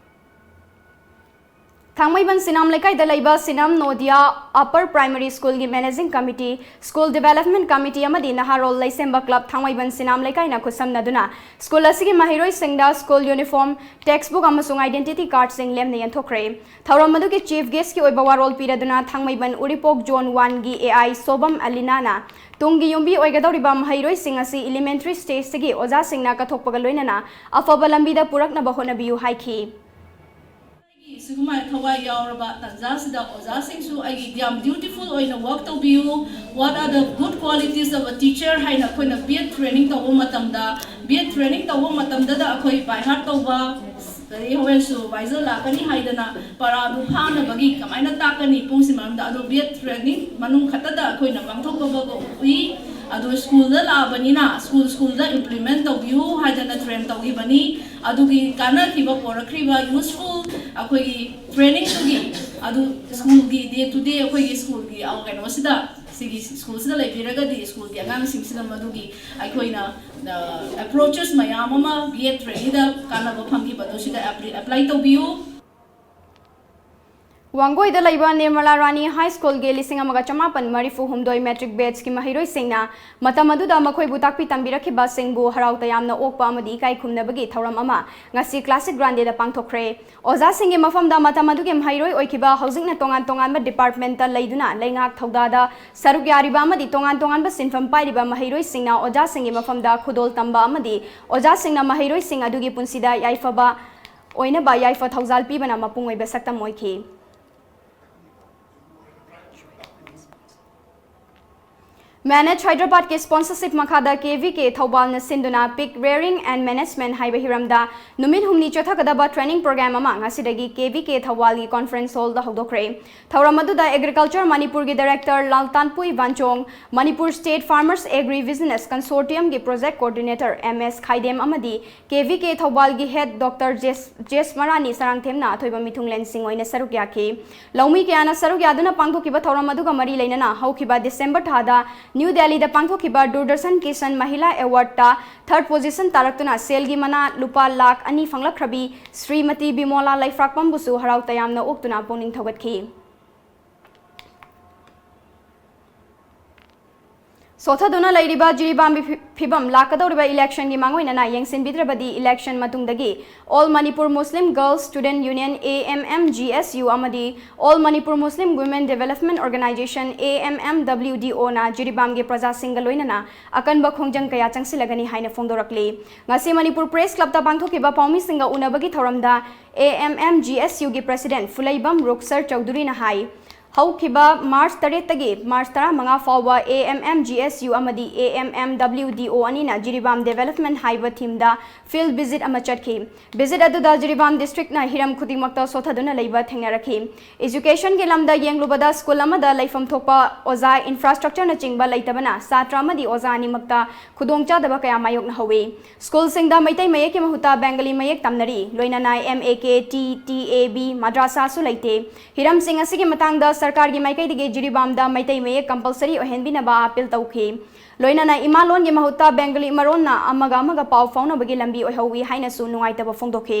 ꯊꯥꯡꯃꯩꯕꯟ ꯁꯤꯅꯥꯝ ꯂꯩꯀꯥꯏꯗ ꯂꯩꯕ ꯁꯤꯅꯥꯝ ꯅꯣꯗꯤꯌꯥ Upper Primary School ꯒꯤ Managing Committee, School Development Committee ꯑꯃꯗꯤ ꯅꯍꯥꯔꯣꯜ ꯂꯩꯁꯦꯝꯕ club ꯊꯥꯡꯃꯩꯕꯟ ꯁꯤꯅꯥꯝ ꯂꯩꯀꯥꯏꯅ ꯈꯨꯠꯁꯝꯅꯗꯨꯅ school ꯑꯁꯤꯒꯤ ꯃꯍꯩꯔꯣꯏꯁꯤꯡꯗ school uniform, textbook ꯑꯃꯁꯨꯡ identity card ꯁꯤꯡ ꯂꯦꯝꯅ ꯌꯦꯟꯊꯣꯛꯈ꯭ꯔꯦ꯫ ꯊꯧꯔꯝ ꯑꯗꯨꯒꯤ chief guest ꯀꯤ ꯑꯣꯏꯕ ꯋꯥꯔꯣꯜ ꯄꯤꯔꯗꯨꯅ ꯊꯥꯡꯃꯩꯕꯟ ꯎꯔꯤꯄꯣꯛ Zone one ꯒꯤ A I ꯁꯣꯕꯝ ꯑꯂꯤꯅꯥꯅ ꯇꯨꯡꯒꯤ ꯌꯨꯝꯕꯤ ꯑꯣꯏꯒꯗꯧꯔꯤꯕ ꯃꯍꯩꯔꯣꯏꯁꯤꯡ ꯑꯁꯤ elementary stage ꯇꯒꯤ ꯑꯣꯖꯥꯁꯤꯡꯅ ꯀꯠꯊꯣꯛꯄꯒ ꯂꯣꯏꯅꯅ ꯑꯐꯕ ꯂꯝꯕꯤꯗ ꯄꯨꯔꯛꯅꯕ ꯍꯣꯠꯅꯕꯤꯌꯨ ꯍꯥꯏꯈꯤ꯫ ꯁꯤꯒꯨꯝꯕ ꯊꯋꯥꯏ ꯌꯥꯎꯔꯕ ꯇꯥꯟꯖꯥꯁꯤꯗ ꯑꯣꯖꯥꯁꯤꯡꯁꯨ ꯑꯩꯒꯤ ꯌꯥꯝ dutiful ꯑꯣꯏꯅ work ꯇꯧꯕꯤꯌꯨ꯫ What are the good qualities of a teacher ꯍꯥꯏꯅ ꯑꯩꯈꯣꯏꯅ B Ed training ꯇꯧꯕ ꯃꯇꯝꯗ, B Ed training ꯇꯧꯕ ꯃꯇꯝꯗꯗ ꯑꯩꯈꯣꯏ by heart ꯇꯧꯕ, ꯑꯗꯩ ꯍꯣꯔꯦꯟ supervisor ꯂꯥꯛꯀꯅꯤ ꯍꯥꯏꯗꯅ ꯄꯔꯥꯗꯨ ꯐꯥꯅꯕꯒꯤ ꯀꯃꯥꯏꯅ ꯇꯥꯛꯀꯅꯤ ꯄꯨꯡꯁꯤ ꯃꯔꯝꯗ ꯑꯗꯨ B Ed training ꯃꯅꯨꯡ ꯈꯛꯇꯗ ꯑꯩꯈꯣꯏꯅ ꯄꯥꯡꯊꯣꯛꯄ ꯎꯏ꯫ ꯑꯗꯨ school ꯗ ꯂꯥꯛꯑꯕꯅꯤꯅ school school ꯗ implement ꯇꯧꯕꯤꯌꯨ ꯍꯥꯏꯗꯅ train ꯇꯧꯈꯤꯕꯅꯤ꯫ ꯑꯗꯨꯒꯤ ꯀꯥꯟꯅꯈꯤꯕ ꯄꯣꯔꯛꯈ꯭ꯔꯤꯕ useful ꯑꯩꯈꯣꯏꯒꯤ training ꯗꯨꯒꯤ ꯑꯗꯨ school ꯒꯤ day to day ꯑꯩꯈꯣꯏꯒꯤ school ꯒꯤ ꯀꯩꯅꯣꯁꯤꯗ, ꯁꯤꯒꯤ school ꯁꯤꯗ ꯂꯩꯕꯤꯔꯒꯗꯤ school ꯒꯤ ꯑꯉꯥꯡꯁꯤꯡꯁꯤꯗ ꯃꯗꯨꯒꯤ ꯑꯩꯈꯣꯏꯅ approaches ꯃꯌꯥꯝ ꯑꯃ B Ed training ꯗ ꯀꯥꯟꯅꯕ ꯐꯪꯈꯤꯕꯗꯣ ꯁꯤꯗ apply ꯇꯧꯕꯤꯌꯨ꯫ ꯋꯥꯡꯒꯣꯏꯗ ꯂꯩꯕ ꯅꯤꯔꯃꯂꯥ ꯔꯥꯅꯤ ꯍꯥꯏ ꯁ꯭ꯀꯨꯜꯒꯤ ꯂꯤꯁꯤꯡ ꯑꯃꯒ ꯆꯃꯥꯄꯟ ꯃꯔꯤꯐꯨ ꯍꯨꯝꯗꯣꯏ ꯃꯦꯇ꯭ꯔꯤꯛ ꯕꯦꯠꯁꯀꯤ ꯃꯍꯩꯔꯣꯏꯁꯤꯡꯅ ꯃꯇꯝ ꯑꯗꯨꯗ ꯃꯈꯣꯏꯕꯨ ꯇꯥꯛꯄꯤ ꯇꯝꯕꯤꯔꯛꯈꯤꯕꯁꯤꯡꯕꯨ ꯍꯔꯥꯎ ꯇꯌꯥꯝꯅ ꯑꯣꯛꯄ ꯑꯃꯗꯤ ꯏꯀꯥꯏ ꯈꯨꯝꯅꯕꯒꯤ ꯊꯧꯔꯝ ꯑꯃ ꯉꯁꯤ ꯀ꯭ꯂꯥꯁꯤꯛ ꯒ꯭ꯔꯥꯟꯗꯦꯗ ꯄꯥꯡꯊꯣꯛꯈ꯭ꯔꯦ꯫ ꯑꯣꯖꯥꯁꯤꯡꯒꯤ ꯃꯐꯝꯗ ꯃꯇꯝ ꯑꯗꯨꯒꯤ ꯃꯍꯩꯔꯣꯏ ꯑꯣꯏꯈꯤꯕ, ꯍꯧꯖꯤꯛꯅ ꯇꯣꯉꯥꯟ ꯇꯣꯉꯥꯟꯕ ꯗꯤꯄꯥꯔꯠꯃꯦꯟꯇ ꯂꯩꯗꯨꯅ ꯂꯩꯉꯥꯛ ꯊꯧꯗꯥꯗ ꯁꯔꯨꯛ ꯌꯥꯔꯤꯕ ꯑꯃꯗꯤ ꯇꯣꯉꯥꯟ ꯇꯣꯉꯥꯟꯕ ꯁꯤꯟꯐꯝ ꯄꯥꯏꯔꯤꯕ ꯃꯍꯩꯔꯣꯏꯁꯤꯡꯅ ꯑꯣꯖꯥꯁꯤꯡꯒꯤ ꯃꯐꯝꯗ ꯈꯨꯗꯣꯜ ꯇꯝꯕ ꯑꯃꯗꯤ ꯑꯣꯖꯥꯁꯤꯡꯅ ꯃꯍꯩꯔꯣꯏꯁꯤꯡ ꯑꯗꯨꯒꯤ ꯄꯨꯟꯁꯤꯗ ꯌꯥꯏꯐꯕ ꯑꯣꯏꯅꯕ ꯌꯥꯏꯐ ꯊꯧꯖꯥꯜ ꯄꯤꯕꯅ ꯃꯄꯨꯡ ꯑꯣꯏꯕ ꯁꯛꯇꯝ ꯑꯣꯏꯈꯤ꯫ ꯃꯦꯅꯦꯖ ꯍꯥꯏꯗ꯭ꯔꯕꯥꯗꯀꯤ ꯁ꯭ꯄꯣꯟꯁꯔꯁꯤꯞ ꯃꯈꯥꯗ ꯀꯦ ꯚꯤ ꯀꯦ ꯊꯧꯕꯥꯜꯅ ꯁꯤꯟꯗꯨꯅ Pig Rearing and Management ꯍꯥꯏꯕ ꯍꯤꯔꯝꯗ ꯅꯨꯃꯤꯠ ꯍꯨꯝꯅꯤ ꯆꯠꯊꯒꯗꯕ ꯇ꯭ꯔꯦꯅꯤꯡ ꯄ꯭ꯔꯣꯒ꯭ꯔꯥꯝ ꯑꯃ ꯉꯁꯤꯗꯒꯤ ꯀꯦ ꯚꯤ ꯀꯦ ꯊꯧꯕꯥꯜꯒꯤ ꯀꯣꯟꯐꯔꯦꯟꯁ ꯍꯣꯜꯗ ꯍꯧꯗꯣꯛꯈ꯭ꯔꯦ꯫ ꯊꯧꯔꯝ ꯑꯗꯨꯗ ꯑꯦꯒ꯭ꯔꯤꯀꯜꯆꯔ ꯃꯅꯤꯄꯨꯔꯒꯤ director Laltanpuii Banchong, Manipur state farmers agri business ꯀꯟꯁꯣꯔꯇꯤꯌꯝꯒꯤ project coordinator M S Khaidem ꯑꯃꯗꯤ ꯀꯦ ꯚꯤ ꯀꯦ ꯊꯧꯕꯥꯜꯒꯤ ꯍꯦꯗ ꯗꯣꯛꯇꯔ ꯖꯦꯁ, ꯖꯦꯁ ꯃꯔꯥꯅꯤ ꯁꯔꯥꯡꯊꯦꯝꯅ ꯑꯊꯣꯏꯕ ꯃꯤꯊꯨꯡꯂꯦꯟꯁꯤꯡ ꯑꯣꯏꯅ ꯁꯔꯨꯛ ꯌꯥꯈꯤ꯫ ꯂꯧꯃꯤ ꯀꯌꯥꯅ ꯁꯔꯨꯛ ꯌꯥꯗꯨꯅ ꯄꯥꯡꯊꯣꯛꯈꯤꯕ ꯊꯧꯔꯝ ꯑꯗꯨꯒ ꯃꯔꯤ ꯂꯩꯅꯅ ꯍꯧꯈꯤꯕ ꯗꯤꯁꯦꯝꯕꯔ ꯊꯥꯗ ꯅ꯭ꯌꯨ ꯗꯦꯜꯂꯤꯗ ꯄꯥꯡꯊꯣꯛꯈꯤꯕ ꯗꯨꯔꯗꯔꯁꯟ ꯀꯤꯁꯟ ꯃꯍꯤꯂꯥ ꯑꯦꯋꯥꯔꯗꯇ ꯊꯔꯗ ꯄꯣꯖꯤꯁꯟ ꯇꯥꯔꯛꯇꯨꯅ ꯁꯦꯜꯒꯤ ꯃꯅꯥ ꯂꯨꯄꯥ ꯂꯥꯈ ꯑꯅꯤ ꯐꯪꯂꯛꯈ꯭ꯔꯕꯤ ꯁ꯭ꯔꯤꯃꯇꯤ ꯕꯤꯃꯣꯂꯥ ꯂꯩꯐ꯭ꯔꯥꯛꯄꯝꯕꯨꯁꯨ ꯍꯔꯥꯎ ꯇꯌꯥꯝꯅ ꯑꯣꯛꯇꯨꯅ ꯄꯨꯛꯅꯤꯡ ꯊꯧꯒꯠꯈꯤ꯫ ꯁꯣꯊꯗꯨꯅ ꯂꯩꯔꯤꯕ ꯖꯤꯔꯤꯕꯥꯝꯒꯤ ꯐꯤ-, ꯐꯤꯕꯝ ꯂꯥꯛꯀꯗꯧꯔꯤꯕ ꯏꯂꯦꯛꯁꯟꯒꯤ ꯃꯥꯡꯑꯣꯏꯅꯅ ꯌꯦꯡꯁꯤꯟꯕꯤꯗ꯭ꯔꯕꯗꯤ ꯏꯂꯦꯛꯁꯟ ꯃꯇꯨꯡꯗꯒꯤ All Manipur Muslim Girls Student Union, A M M G S U, ꯑꯃꯗꯤ All Manipur Muslim Women Development Organisation, A M M W D O, ꯅ ꯖꯤꯔꯤꯕꯥꯝꯒꯤ ꯄ꯭ꯔꯖꯥꯁꯤꯡꯒ ꯂꯣꯏꯅꯅ ꯑꯀꯟꯕ ꯈꯣꯡꯖꯪ ꯀꯌꯥ ꯆꯪꯁꯤꯜꯂꯒꯅꯤ ꯍꯥꯏꯅ ꯐꯣꯡꯗꯣꯔꯛꯂꯤ꯫ ꯉꯁꯤ ꯃꯅꯤꯄꯨꯔ ꯄ꯭ꯔꯦꯁ ꯀ꯭ꯂꯕꯇ ꯄꯥꯡꯊꯣꯛꯈꯤꯕ ꯄꯥꯎꯃꯤꯁꯤꯡꯒ ꯎꯅꯕꯒꯤ ꯊꯧꯔꯝꯗ A M M G S U ꯒꯤ ꯄ꯭ꯔꯦꯁꯤꯗꯦꯟꯠ ꯐꯨꯂꯩꯕꯝ ꯔꯨꯛꯁꯔ ꯆꯧꯙꯨꯔꯤꯅ ꯍꯥꯏ, ꯍꯧꯈꯤꯕ ꯃꯥꯔꯆ ꯇꯔꯦꯠꯇꯒꯤ ꯃꯥꯔꯆ ꯇꯔꯥꯃꯉꯥ ꯐꯥꯎꯕ A M M G S U ꯑꯃꯗꯤ A M M W D O ꯑꯅꯤꯅ ꯖꯤꯔꯤꯕꯥꯝ ꯗꯤꯕꯦꯂꯞꯃꯦꯟꯠ ꯍꯥꯏꯕ ꯊꯤꯝꯗ ꯐꯤꯜꯗ ꯚꯤꯖꯤꯠ ꯑꯃ ꯆꯠꯈꯤ꯫ ꯚꯤꯖꯤꯠ ꯑꯗꯨꯗ ꯖꯤꯔꯤꯕꯥꯝ ꯗꯤꯁꯇ꯭ꯔꯤꯛꯅ ꯍꯤꯔꯝ ꯈꯨꯗꯤꯡꯃꯛꯇ ꯁꯣꯊꯗꯨꯅ ꯂꯩꯕ ꯊꯦꯡꯅꯔꯛꯈꯤ꯫ ꯑꯦꯖꯨꯀꯦꯁꯟꯒꯤ ꯂꯝꯗ ꯌꯦꯡꯂꯨꯕꯗ ꯁ꯭ꯀꯨꯜ ꯑꯃꯗ ꯂꯩꯐꯝ ꯊꯣꯛꯄ ꯑꯣꯖꯥ, ꯏꯟꯐ꯭ꯔꯥꯁ꯭ꯇ꯭ꯔꯛꯆꯔꯅꯆꯤꯡꯕ ꯂꯩꯇꯕꯅ ꯁꯥꯇ꯭ꯔ ꯑꯃꯗꯤ ꯑꯣꯖꯥ ꯑꯅꯤꯃꯛꯇ ꯈꯨꯗꯣꯡꯆꯥꯗꯕ ꯀꯌꯥ ꯃꯥꯌꯣꯛꯅꯍꯧꯏ꯫ ꯁ꯭ꯀꯨꯜꯁꯤꯡꯗ ꯃꯩꯇꯩ ꯃꯌꯦꯛꯀꯤ ꯃꯍꯨꯠꯇ ꯕꯦꯡꯒꯂꯤ ꯃꯌꯦꯛ ꯇꯝꯅꯔꯤ꯫ ꯂꯣꯏꯅꯅ M A K T T A B ꯃꯗ꯭ꯔꯥꯁꯥꯁꯨ ꯂꯩꯇꯦ꯫ ꯍꯤꯔꯝꯁꯤꯡ ꯑꯁꯤꯒꯤ ꯃꯇꯥꯡꯗ ꯁꯔꯀꯥꯔꯒꯤ ꯃꯥꯏꯀꯩꯗꯒꯤ ꯖꯤꯔꯤꯕꯥꯝꯗ ꯃꯩꯇꯩ ꯃꯌꯦꯛ compulsory ꯑꯣꯏꯍꯟꯕꯤꯅꯕ appeal ꯇꯧꯈꯤ꯫ ꯂꯣꯏꯅꯅ ꯏꯃꯥ ꯂꯣꯟꯒꯤ ꯃꯍꯨꯠꯇ ꯕꯦꯡꯒꯂꯤ ꯃꯔꯣꯟꯅ ꯑꯃꯒ ꯑꯃꯒ ꯄꯥꯎ ꯐꯥꯎꯅꯕꯒꯤ ꯂꯝꯕꯤ ꯑꯣꯏꯍꯧꯋꯤ ꯍꯥꯏꯅꯁꯨ ꯅꯨꯡꯉꯥꯏꯇꯕ ꯐꯣꯡꯗꯣꯛꯈꯤ꯫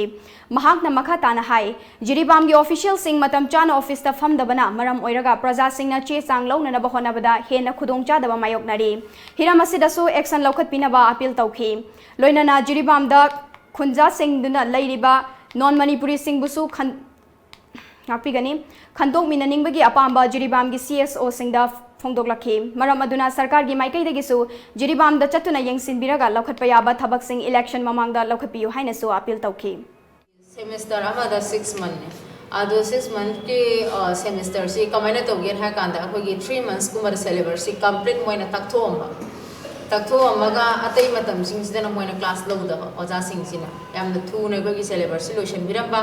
ꯃꯍꯥꯛꯅ ꯃꯈꯥ ꯇꯥꯅ ꯍꯥꯏ, ꯖꯤꯔꯤꯕꯥꯝꯒꯤ officialꯁꯤꯡ ꯃꯇꯝ ꯆꯥꯅ officeꯇ ꯐꯝꯗꯕꯅ ꯃꯔꯝ ꯑꯣꯏꯔꯒ ꯄ꯭ꯔꯖꯥꯁꯤꯡꯅ ꯆꯦ ꯆꯥꯡ ꯂꯧꯅꯅꯕ ꯍꯣꯠꯅꯕꯗ ꯍꯦꯟꯅ ꯈꯨꯗꯣꯡꯆꯥꯗꯕ ꯃꯥꯌꯣꯛꯅꯔꯤ꯫ ꯍꯤꯔꯝ ꯑꯁꯤꯗꯁꯨ action ꯂꯧꯈꯠꯄꯤꯅꯕ appeal ꯇꯧꯈꯤ꯫ ꯂꯣꯏꯅꯅ ꯖꯤꯔꯤꯕꯥꯝꯗ ꯈꯨꯟꯖꯥꯁꯤꯡꯗꯨꯅ ꯂꯩꯔꯤꯕ non Manipuriꯁꯤꯡꯕꯨꯁꯨ ꯈꯟ-, ꯉꯥꯛꯄꯤꯒꯅꯤ꯫ ꯈꯟꯗꯣꯛꯃꯤꯟꯅꯅꯤꯡꯕꯒꯤ ꯑꯄꯥꯝꯕ ꯖꯤꯔꯤꯕꯥꯝꯒꯤ CSOꯁꯤꯡꯗ ꯐꯣꯡꯗꯣꯛꯂꯛꯈꯤ꯫ ꯃꯔꯝ ꯑꯗꯨꯅ ꯁꯔꯀꯥꯔꯒꯤ ꯃꯥꯏꯀꯩꯗꯒꯤꯁꯨ ꯖꯤꯔꯤꯕꯥꯝꯗ ꯆꯠꯇꯨꯅ ꯌꯦꯡꯁꯤꯟꯕꯤꯔꯒ ꯂꯧꯈꯠꯄ ꯌꯥꯕ ꯊꯕꯛꯁꯤꯡ election ꯃꯃꯥꯡꯗ ꯂꯧꯈꯠꯄꯤꯌꯨ ꯍꯥꯏꯅꯁꯨ appeal ꯇꯧꯈꯤ꯫ Semester ꯑꯃꯗ six monthꯅꯦ꯫ ꯑꯗꯣ six monthꯀꯤ semesterꯁꯤ ꯀꯃꯥꯏꯅ ꯇꯧꯒꯦꯅ ꯍꯥꯏ ꯀꯥꯟꯗ, ꯑꯩꯈꯣꯏꯒꯤ three monthsꯀꯨꯝꯕꯗ syllabusꯁꯤ complete ꯃꯣꯏꯅ ꯇꯥꯛꯊꯣꯛꯑꯝꯕ ꯇꯥꯛꯊꯣꯛꯑꯝꯃꯒ ꯑꯇꯩ ꯃꯇꯝꯁꯤꯡꯁꯤꯗꯅ ꯃꯣꯏꯅ class ꯂꯧꯗꯕ ꯑꯣꯖꯥꯁꯤꯡꯁꯤꯅ꯫ ꯌꯥꯝꯅ ꯊꯨꯅ ꯑꯩꯈꯣꯏꯒꯤ syllabusꯁꯤ ꯂꯣꯏꯁꯤꯟꯕꯤꯔꯝꯕ,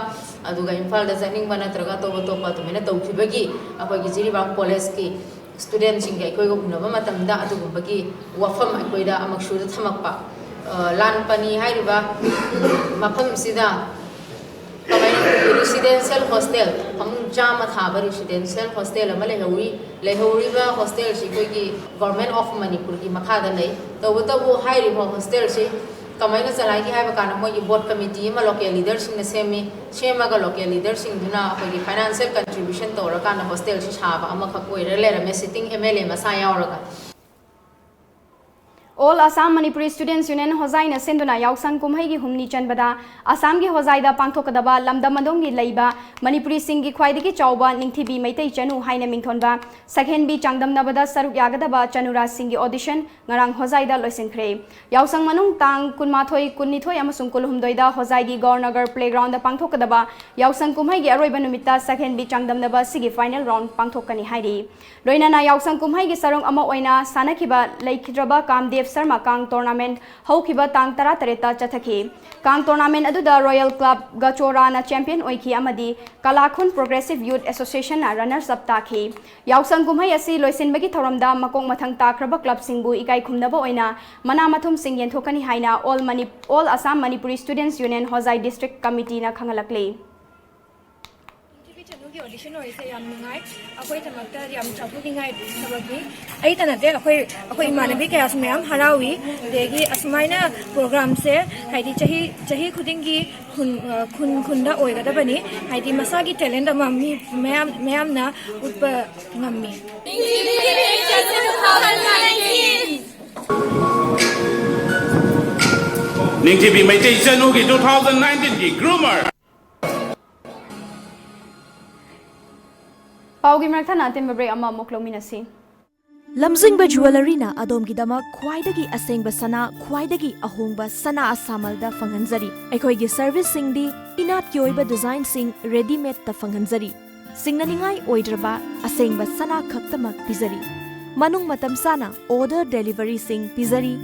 ꯑꯗꯨꯒ ꯏꯝꯐꯥꯜꯗ ꯆꯠꯅꯤꯡꯕ ꯅꯠꯇ꯭ꯔꯒ ꯑꯇꯣꯞ ꯑꯇꯣꯞꯄ ꯑꯗꯨꯃꯥꯏꯅ ꯇꯧꯈꯤꯕꯒꯤ ꯑꯩꯈꯣꯏꯒꯤ ꯖꯤꯔꯤꯕꯥꯝ collegeꯀꯤ studentꯁꯤꯡꯒ ꯑꯩꯈꯣꯏꯒ ꯎꯅꯕ ꯃꯇꯝꯗ ꯑꯗꯨꯒꯨꯝꯕꯒꯤ ꯋꯥꯐꯝ ꯑꯩꯈꯣꯏꯗ ꯑꯃꯛꯁꯨꯗ ꯊꯝꯃꯛꯄ꯫ ꯂꯥꯟꯄꯅꯤ ꯍꯥꯏꯔꯤꯕ ꯃꯐꯝꯁꯤꯗ ꯀꯃꯥꯏꯅ residential hostel, ꯐꯃꯨꯡ ꯆꯥꯝꯃ ꯊꯥꯕ residential hostel ꯑꯃ ꯂꯩꯍꯧꯔꯤ꯫ ꯂꯩꯍꯧꯔꯤꯕ hostelꯁꯤ ꯑꯩꯈꯣꯏꯒꯤ Government of Manipurꯒꯤ ꯃꯈꯥꯗ ꯂꯩ꯫ ꯇꯧꯕꯇꯕꯨ ꯍꯥꯏꯔꯤꯕ hostelꯁꯤ ꯀꯃꯥꯏꯅ ꯆꯂꯥꯏꯒꯦ ꯍꯥꯏꯕ ꯀꯥꯟꯗ, ꯃꯣꯏꯒꯤ board committee ꯑꯃ local leaderꯁꯤꯡꯅ ꯁꯦꯝꯃꯤ꯫ ꯁꯦꯝꯃꯒ local leaderꯁꯤꯡꯗꯨꯅ ꯑꯩꯈꯣꯏꯒꯤ financial contribution ꯇꯧꯔꯀꯥꯟꯗ hostelꯁꯤ ꯁꯥꯕ ꯑꯃꯈꯛ ꯑꯣꯏꯔ ꯂꯩꯔꯝꯃꯦ, sitting MLA ꯃꯁꯥ ꯌꯥꯎꯔꯒ꯫ All Assam Manipuri Students Union ꯍꯣꯖꯥꯏꯅ ꯁꯤꯟꯗꯨꯅ ꯌꯥꯎꯁꯪ ꯀꯨꯝꯍꯩꯒꯤ ꯍꯨꯝꯅꯤ ꯆꯟꯕꯗ ꯑꯁꯥꯝꯒꯤ ꯍꯣꯖꯥꯏꯗ ꯄꯥꯡꯊꯣꯛꯀꯗꯕ ꯂꯝꯗꯝ ꯑꯗꯣꯝꯒꯤ ꯂꯩꯕ ꯃꯅꯤꯄꯨꯔꯤꯁꯤꯡꯒꯤ ꯈ꯭ꯋꯥꯏꯗꯒꯤ ꯆꯥꯎꯕ ꯅꯤꯡꯊꯤꯕꯤ ꯃꯩꯇꯩ ꯆꯅꯨ ꯍꯥꯏꯅ ꯃꯤꯡꯊꯣꯟꯕ ꯁꯛꯍꯦꯟꯕꯤ ꯆꯥꯡꯗꯝꯅꯕꯗ ꯁꯔꯨꯛ ꯌꯥꯒꯗꯕ ꯆꯅꯨꯔꯥꯁꯤꯡꯒꯤ audition ꯉꯔꯥꯡ ꯍꯣꯖꯥꯏꯗ ꯂꯣꯏꯁꯤꯟꯈ꯭ꯔꯦ꯫ ꯌꯥꯎꯁꯪ ꯃꯅꯨꯡ ꯇꯥꯡ ꯀꯨꯟꯃꯥꯊꯣꯏ, ꯀꯨꯟꯅꯤꯊꯣꯏ ꯑꯃꯁꯨꯡ ꯀꯨꯟꯍꯨꯝꯗꯣꯏꯗ ꯍꯣꯖꯥꯏꯒꯤ ꯒꯧꯔꯅꯒꯔ playgroundꯗ ꯄꯥꯡꯊꯣꯛꯀꯗꯕ ꯌꯥꯎꯁꯪ ꯀꯨꯝꯍꯩꯒꯤ ꯑꯔꯣꯏꯕ ꯅꯨꯃꯤꯠꯇ ꯁꯛꯍꯦꯟꯕꯤ ꯆꯥꯡꯗꯝꯅꯕ ꯑꯁꯤꯒꯤ final round ꯄꯥꯡꯊꯣꯛꯀꯅꯤ ꯍꯥꯏꯔꯤ꯫ ꯂꯣꯏꯅꯅ ꯌꯥꯎꯁꯪ ꯀꯨꯝꯍꯩꯒꯤ ꯁꯔꯨꯛ ꯑꯃ ꯑꯣꯏꯅ ꯁꯥꯟꯅꯈꯤꯕ ꯂꯩꯈꯤꯗ꯭ꯔꯕ ꯀꯥꯝꯗꯦꯕ ꯁꯔꯃ ꯀꯥꯡ tournament ꯍꯧꯈꯤꯕ ꯇꯥꯡ ꯇꯔꯥꯇꯔꯦꯠꯇ ꯆꯠꯊꯈꯤ꯫ ꯀꯥꯡ tournament ꯑꯗꯨꯗ Royal Club ꯒꯆꯣꯔꯥꯅ champion ꯑꯣꯏꯈꯤ ꯑꯃꯗꯤ ꯀꯂꯥꯈꯨꯟ Progressive Youth Associationꯅ runners up ꯇꯥꯈꯤ꯫ ꯌꯥꯎꯁꯪ ꯀꯨꯝꯍꯩ ꯑꯁꯤ ꯂꯣꯏꯁꯤꯟꯕꯒꯤ ꯊꯧꯔꯝꯗ ꯃꯀꯣꯛ ꯃꯊꯪ ꯇꯥꯈ꯭ꯔꯕ clubꯁꯤꯡꯕꯨ ꯏꯀꯥꯏ ꯈꯨꯝꯅꯕ ꯑꯣꯏꯅ ꯃꯅꯥ ꯃꯊꯨꯝꯁꯤꯡ ꯌꯦꯟꯊꯣꯛꯀꯅꯤ ꯍꯥꯏꯅ All Mani-, All Assam Manipuri Students Union Hojai District Committeeꯅ ꯈꯪꯍꯜꯂꯛꯂꯤ꯫ ꯑꯣꯗꯤꯁꯟ ꯑꯣꯏꯔꯤꯁꯦ ꯌꯥꯝ ꯅꯨꯡꯉꯥꯏ꯫ ꯑꯩꯈꯣꯏꯗꯃꯛꯇ ꯌꯥꯝ ꯆꯥꯎꯊꯣꯛꯅꯤꯡꯉꯥꯏ ꯊꯕꯛꯅꯤ꯫ ꯑꯩꯇ ꯅꯠꯇꯦ, ꯑꯩꯈꯣꯏ ꯑꯩꯈꯣꯏ ꯏꯃꯥꯟꯅꯕꯤ ꯀꯌꯥꯁꯨ ꯃꯌꯥꯝ ꯍꯔꯥꯎꯏ꯫ ꯑꯗꯒꯤ ꯑꯁꯨꯃꯥꯏꯅ ꯄ꯭ꯔꯣꯒ꯭ꯔꯥꯝꯁꯦ ꯍꯥꯏꯗꯤ ꯆꯍꯤ ꯆꯍꯤ ꯈꯨꯗꯤꯡꯒꯤ ꯈꯨꯟ ꯈꯨꯟ ꯈꯨꯟꯗ ꯑꯣꯏꯒꯗꯕꯅꯤ꯫ ꯍꯥꯏꯗꯤ ꯃꯁꯥꯒꯤ ꯇꯦꯂꯦꯟ ꯑꯃ ꯃꯤ ꯃꯌꯥꯝ ꯃꯌꯥꯝꯅ ꯎꯠꯄ ꯉꯝꯃꯤ꯫ ꯅꯤꯡꯊꯤꯕꯤ ꯃꯩꯇꯩ ꯏꯆꯅꯨꯒꯤ two thousand nineteen ꯒꯤ groomer꯫ ꯄꯥꯎꯒꯤ ꯃꯔꯛ ꯊꯠꯅ ꯑꯇꯦꯟꯕ ꯕ꯭ꯔꯦꯛ ꯑꯃ ꯑꯃꯨꯛ ꯂꯧꯃꯤꯟꯅꯁꯤ꯫ ꯂꯝꯖꯤꯡꯕ ꯖꯨꯋꯦꯂꯔꯤꯅ ꯑꯗꯣꯝꯒꯤꯗꯃꯛ ꯈ꯭ꯋꯥꯏꯗꯒꯤ ꯑꯁꯦꯡꯕ ꯁꯅꯥ, ꯈ꯭ꯋꯥꯏꯗꯒꯤ ꯑꯍꯣꯡꯕ ꯁꯅꯥ ꯑꯁꯥꯃꯜꯗ ꯐꯪꯍꯟꯖꯔꯤ꯫ ꯑꯩꯈꯣꯏꯒꯤ ꯁꯔꯚꯤꯁꯁꯤꯡꯗꯤ ꯏꯅꯥꯠꯀꯤ ꯑꯣꯏꯕ ꯗꯤꯖꯥꯏꯟꯁꯤꯡ ꯔꯦꯗꯤꯃꯦꯗꯇ ꯐꯪꯍꯟꯖꯔꯤ꯫ ꯁꯤꯡꯅꯅꯤꯡꯉꯥꯏ ꯑꯣꯏꯗ꯭ꯔꯕ ꯑꯁꯦꯡꯕ ꯁꯅꯥ ꯈꯛꯇꯃꯛ ꯄꯤꯖꯔꯤ꯫ ꯃꯅꯨꯡ ꯃꯇꯝ ꯆꯥꯅ ꯑꯣꯔꯗꯔ ꯗꯦꯂꯤꯚꯔꯤꯁꯤꯡ ꯄꯤꯖꯔꯤ꯫